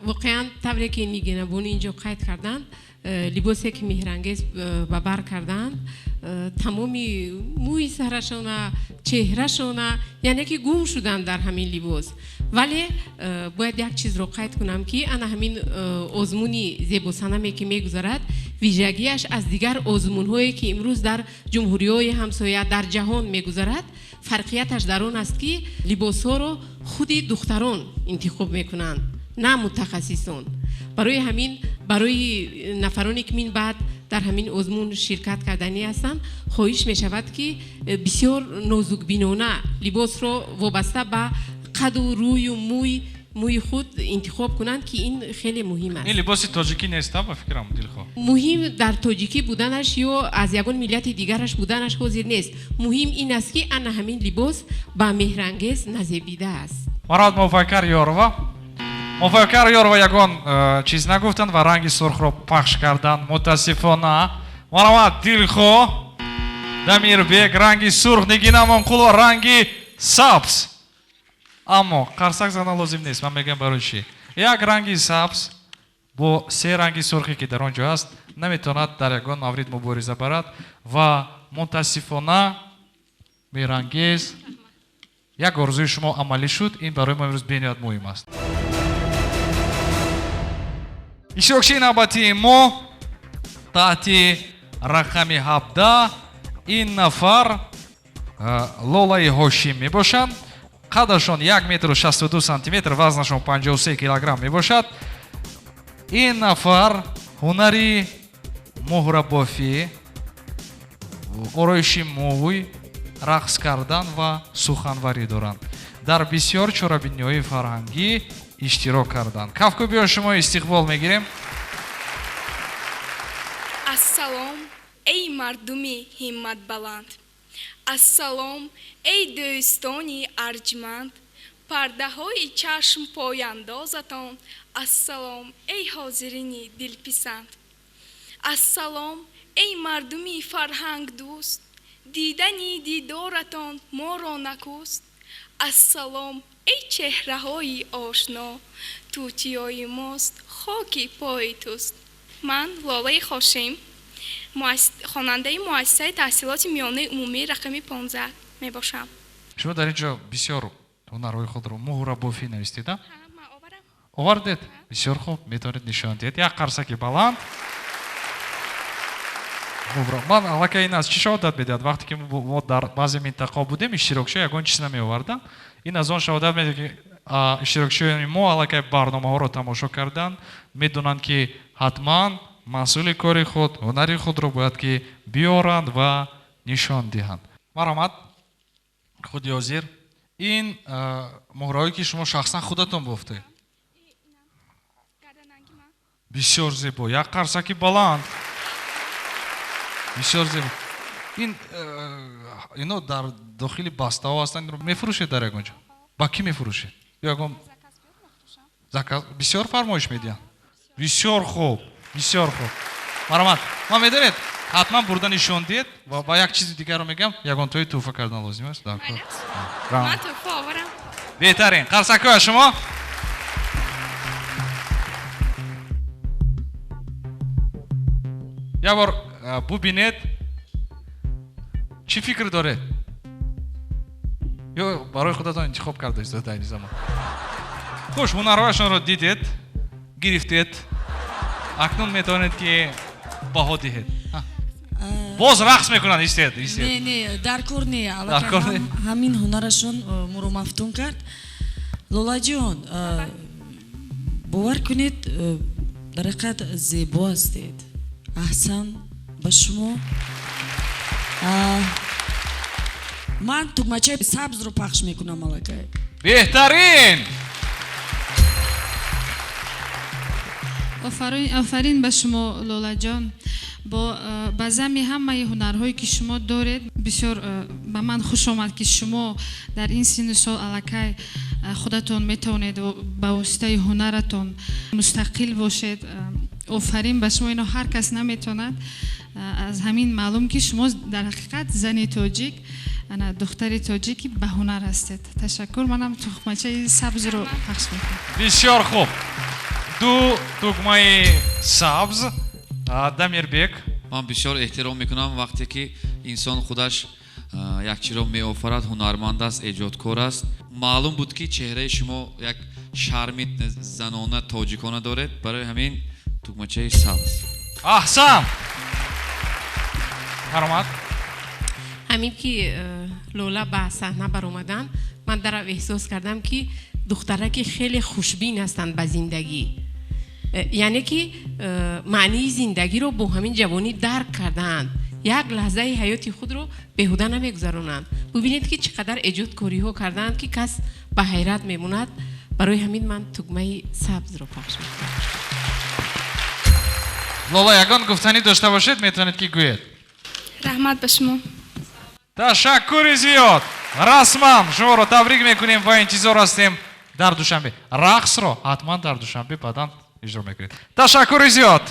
Воқеан, тавре ки Нигинабону инҷо қайд карданд, либосе ки Меҳрангез ба бар карданд, тамоми мӯи сарашона, чеҳрашона, яъне ки гум шуданд дар ҳамин либос. Вале бояд як чизро қайд кунам, ки ана ҳамин озмуни зебосанаме ки мегузарад, вижагиаш аз дигар озмунҳое ки имрӯз дар ҷумҳуриҳои ҳамсоя, дар ҷаҳон мегузарад, фарқияташ дар он аст, ки либосҳоро худи духтарон интихоб мекунанд, на мутахассисон. Барои ҳамин, барои нафароне ки мин баъд дар ҳамин озмун ширкат карданӣ ҳастанд, хоҳиш мешавад, ки бисёр нозукбинона либосро вобаста ба қаду рӯю мӯи худ интихоб кунанд, ки ин хеле муҳим аст. Ин либоси тоҷикӣ нест, ба фикрам, Дилхоҳ. Муҳим дар тоҷикӣ буданаш ё аз ягон миллати дигараш буданаш ҳозир нест. Муҳим ин аст, ки ана ҳамин либос ба Меҳрангез назебидааст. Марҳамат, Муваффақар Ёрова. Муваффақар Ёрова ягон чиз нагуфтанд ва ранги сурхро пахш карданд, мутаассифона. Марҳамат, Дилхоҳ Дамирбек, ранги сурх, Нигина Амонқулова ранги сабз. Аммо қарсак задан лозим нест, ман мегӯям барои чӣ. Як ранги сабз бо се ранги сурхе ки дар он ҷо аст наметавонад дар ягон маврид мубориза барад ва мутаассифона, Меҳрангез, як орзуи шумо амалӣ шуд. Ин барои мо имрӯз бениҳоят муҳим аст. Иштирокчии навбатии мо таҳти рақами 17, ин нафар Лолаи Ҳошим мебошанд. Қадашон 1 метру 62 сантиметр, вазнашон 53 килограмм мебошад. Ин нафар ҳунари муҳрабофӣ, ороиши мӯй, рақс кардан ва суханварӣ доранд. Дар бисёр чорабиниҳои фарҳангӣ иштирок карданд. Кафкӯбиҳо шумо истиқбол мегирем. Ассалом, эй мардуми ҳимматбаланд, ассалом, эй дӯстони арҷманд, пардаҳои чашм пояндозатон ассалом, эй ҳозирини дилписанд. Ассалом, эй мардуми фарҳангдӯст, дидани дидоратон моро накӯст. Ассалом, эй чеҳраҳои ошно, тутиёи мост хоки пои туст. Ман Лолаи Хошим, хонандаи муассисаи таҳсилоти миёнаи умумии рақами 15 мебошам. Шумо дар ин ҷо бисёр ҳунарҳои худро, муҳрабофӣ навистед, овардед. Бисёр хуб, метавонед нишон диҳед. Як қарсаки баланд. Ман аллакай ин аз чӣ шаҳодат медиҳад? Вақте ки мо дар баъзе минтақаҳо будем, иштирокчиҳо ягон чиз намеоварданд. Ин аз он шаҳодат медиҳад, ки иштирокчиёни мо аллакай барномаҳоро тамошо карданд, медонанд, ки ҳатман маҳсули кори худ, ҳунари худро бояд ки биёранд ва нишон диҳанд. Марҳамат, худи ҳозир ин муҳраҳое ки шумо шахсан худатон бофтед, бисёр зебо. Як қарсаки баланд. Бисёр зебо. Ин ино дар дохили бастаҳо ҳастанд. Мефурӯшед дар ягон ҷо? Ба кӣ мефурӯшед? Ягон заказ бисёр фармоиш медиҳанд? Бисёр хуб, бисёр хуб. Марҳамат, ман медонед, ҳатман бурда нишон диҳед ва ба як чизи дигарро мегӯям, ягонтои тӯҳфа кардан лозим аст. Ман тӯҳфа оварам. Беҳтарин, қарсакҳоя шумо. Як бор бубинед, чӣ фикр доред ё барои худатон интихоб карда истода айни замон? Хуш, ҳунарҳояшонро дидед, гирифтед, акнун метавонед ки баҳо диҳед. Боз рақс мекунанд, истед, истед. Не, не, дар кор не. Дар кор не. Ҳамин ҳунарашон моро мафтун кард. Лолаҷон, бовар кунед, дар ҳақиқат зебо ҳастед. Аҳсан ба шумо. Ман тугмачаи сабзро пахш мекунам аллакай. Беҳтарин. Офарин ба шумо, Лолаҷон. Ба зами ҳамаи ҳунарҳое ки шумо доред, бисёр ба ман хуш омад ки шумо дар ин синну сол аллакай худатон метавонед ба воситаи ҳунаратон мустақил бошед. Офарин ба шумо, ино ҳар кас наметавонад. Аз ҳамин маълум ки шумо дар ҳақиқат зани тоҷик, ана духтари тоҷики ба ҳунар ҳастед. Ташаккур. Манам тугмачаи сабзро пахш мекунам. Бисёр хуб. Ду тугмаи сабз. Дамирбек. Ман бисёр эҳтиром мекунам вақте ки инсон худаш як чиро меофарад, ҳунарманд аст, эҷодкор аст. Маълум буд ки чеҳраи шумо як шарми занона тоҷикона доред, барои ҳамин тугмачаи сабз. Аҳсан. Марҳамат. Ҳамин ки Лола ба саҳна баромаданд, ман дарав эҳсос кардам ки духтараки хеле хушбин ҳастанд ба зиндагӣ. Яъне ки маънии зиндагиро бо ҳамин ҷавонӣ дарк кардаанд. Як лаҳзаи ҳаёти худро беҳуда намегузаронанд. Бубинед ки чӣ қадар эҷодкориҳо кардаанд ки кас ба ҳайрат мемонад. Барои ҳамин ман тугмаи сабзро пахш мекунам. Лола, ягон гуфтанӣ дошта бошед, метавонед ки гӯед. Раҳмат ба шумо. Ташаккури зиёд. Расман шуморо табрик мекунем ва интизор ҳастем дар Душанбе. Рақсро ҳатман дар Душанбе баъдан иҷро мекунед. Ташаккури зиёд.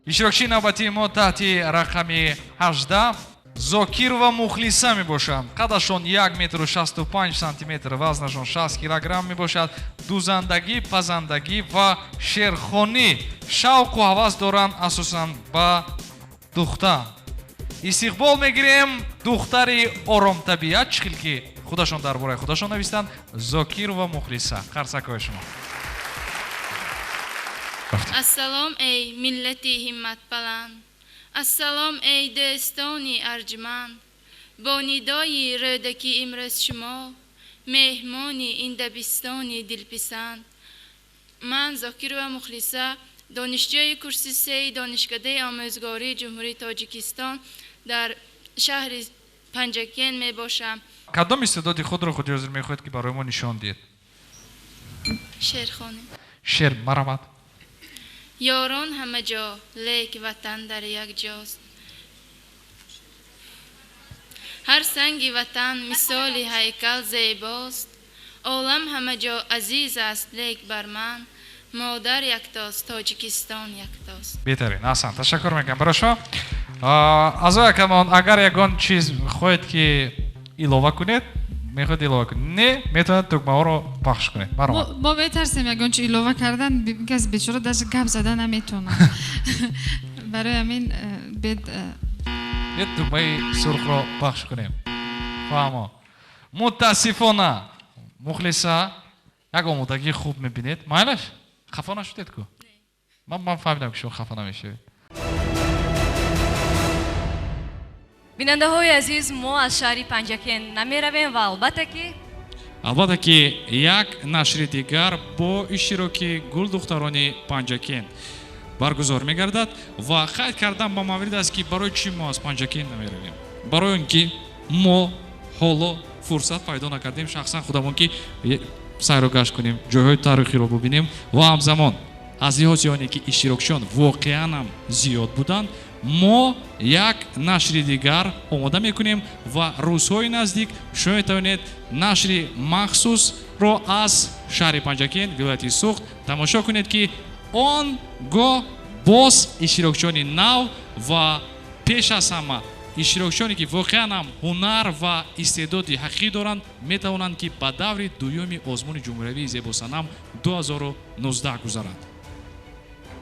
Иштирокчии навбатии мо таҳти рақами 18 Зокирова Мухлиса мебошанд. Қадашон 1 метру 65 сантиметр, вазнашон 60 килограмм мебошад. Дузандагӣ, пазандагӣ ва шерхонӣ шавқу ҳавас доранд асосан ба духтар. Истиқбол мегирем духтари оромтабиат, чӣ хел ки худашон дар бораи худашон навистанд, Зокирова Мухлиса. Қарсакҳои шумо. Ассалом, эй миллати ҳимматбаланд, ассалом, эй дӯстони арҷманд. Бо нидои рӯдакӣ имрӯз шумо меҳмони ин дабистони дилписанд. Ман Зокирова Мухлиса, донишҷӯи курси сеи Донишкадаи омӯзгории Ҷумҳурии Тоҷикистон дар шаҳри Панҷакент мебошам. Кадом истеъдоди худро худи ҳозир мехоҳед ки барои мо нишон диҳед? Шеърхонӣ. Шеър, марҳамат. Ёрон ҳама ҷо, лек ватан дар як ҷост. Ҳар санги ватан мисоли ҳайкал зебост. Олам ҳама ҷо азиз аст, лек бар ман модар яктост, Тоҷикистон яктост. Беҳтарин, аҳсан, ташаккур мекунам барои шумо. Аъзои ҳакамон, агар ягон чиз хоҳед ки илова кунед, мехоҳед илова кунед, не, метавонед тугмаҳоро пахш кунед. Марҳамат. Мо метарсем ягон чи илова кардан, кас бечора даже гап зада наметавонад. Барои ҳамин бед тугмаи сурхро пахш кунем. Фаҳмо. Мутаассифона Мухлиса як омодагии хуб мебинед. Майлаш? Хафа нашудед ку? Ман фаҳмидам ки шумо хафа намешавед. Бинандаҳои азиз, мо аз шаҳри Панҷакент намеравем ва албатта ки як нашри дигар бо иштироки гулдухтарони Панҷакент баргузор мегардад ва қайд кардам ба маврид аст ки барои чӣ мо аз Панҷакент намеравем? Барои он ки мо ҳоло фурсат пайдо накардем шахсан худамон ки сайру гашт кунем, ҷойҳои таърихиро бубинем ва ҳамзамон аз лиҳози оне ки иштирокчиён воқеан ҳам зиёд буданд, мо як нашри дигар омода мекунем ва рӯзҳои наздик шумо метавонед нашри махсусро аз шаҳри Панҷакент, вилояти Суғд тамошо кунед ки он гоҳ боз иштирокчиёни нав ва пеш аз ҳама иштирокчиёне ки воқеан ҳам ҳунар ва истеъдоди ҳақиқӣ доранд, метавонанд ки ба даври дуюми озмуни ҷумҳуриявии Зебосанам 2019 гузаранд.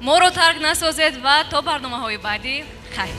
Моро тарк насозед ва то барномаҳои баъдӣ хайр.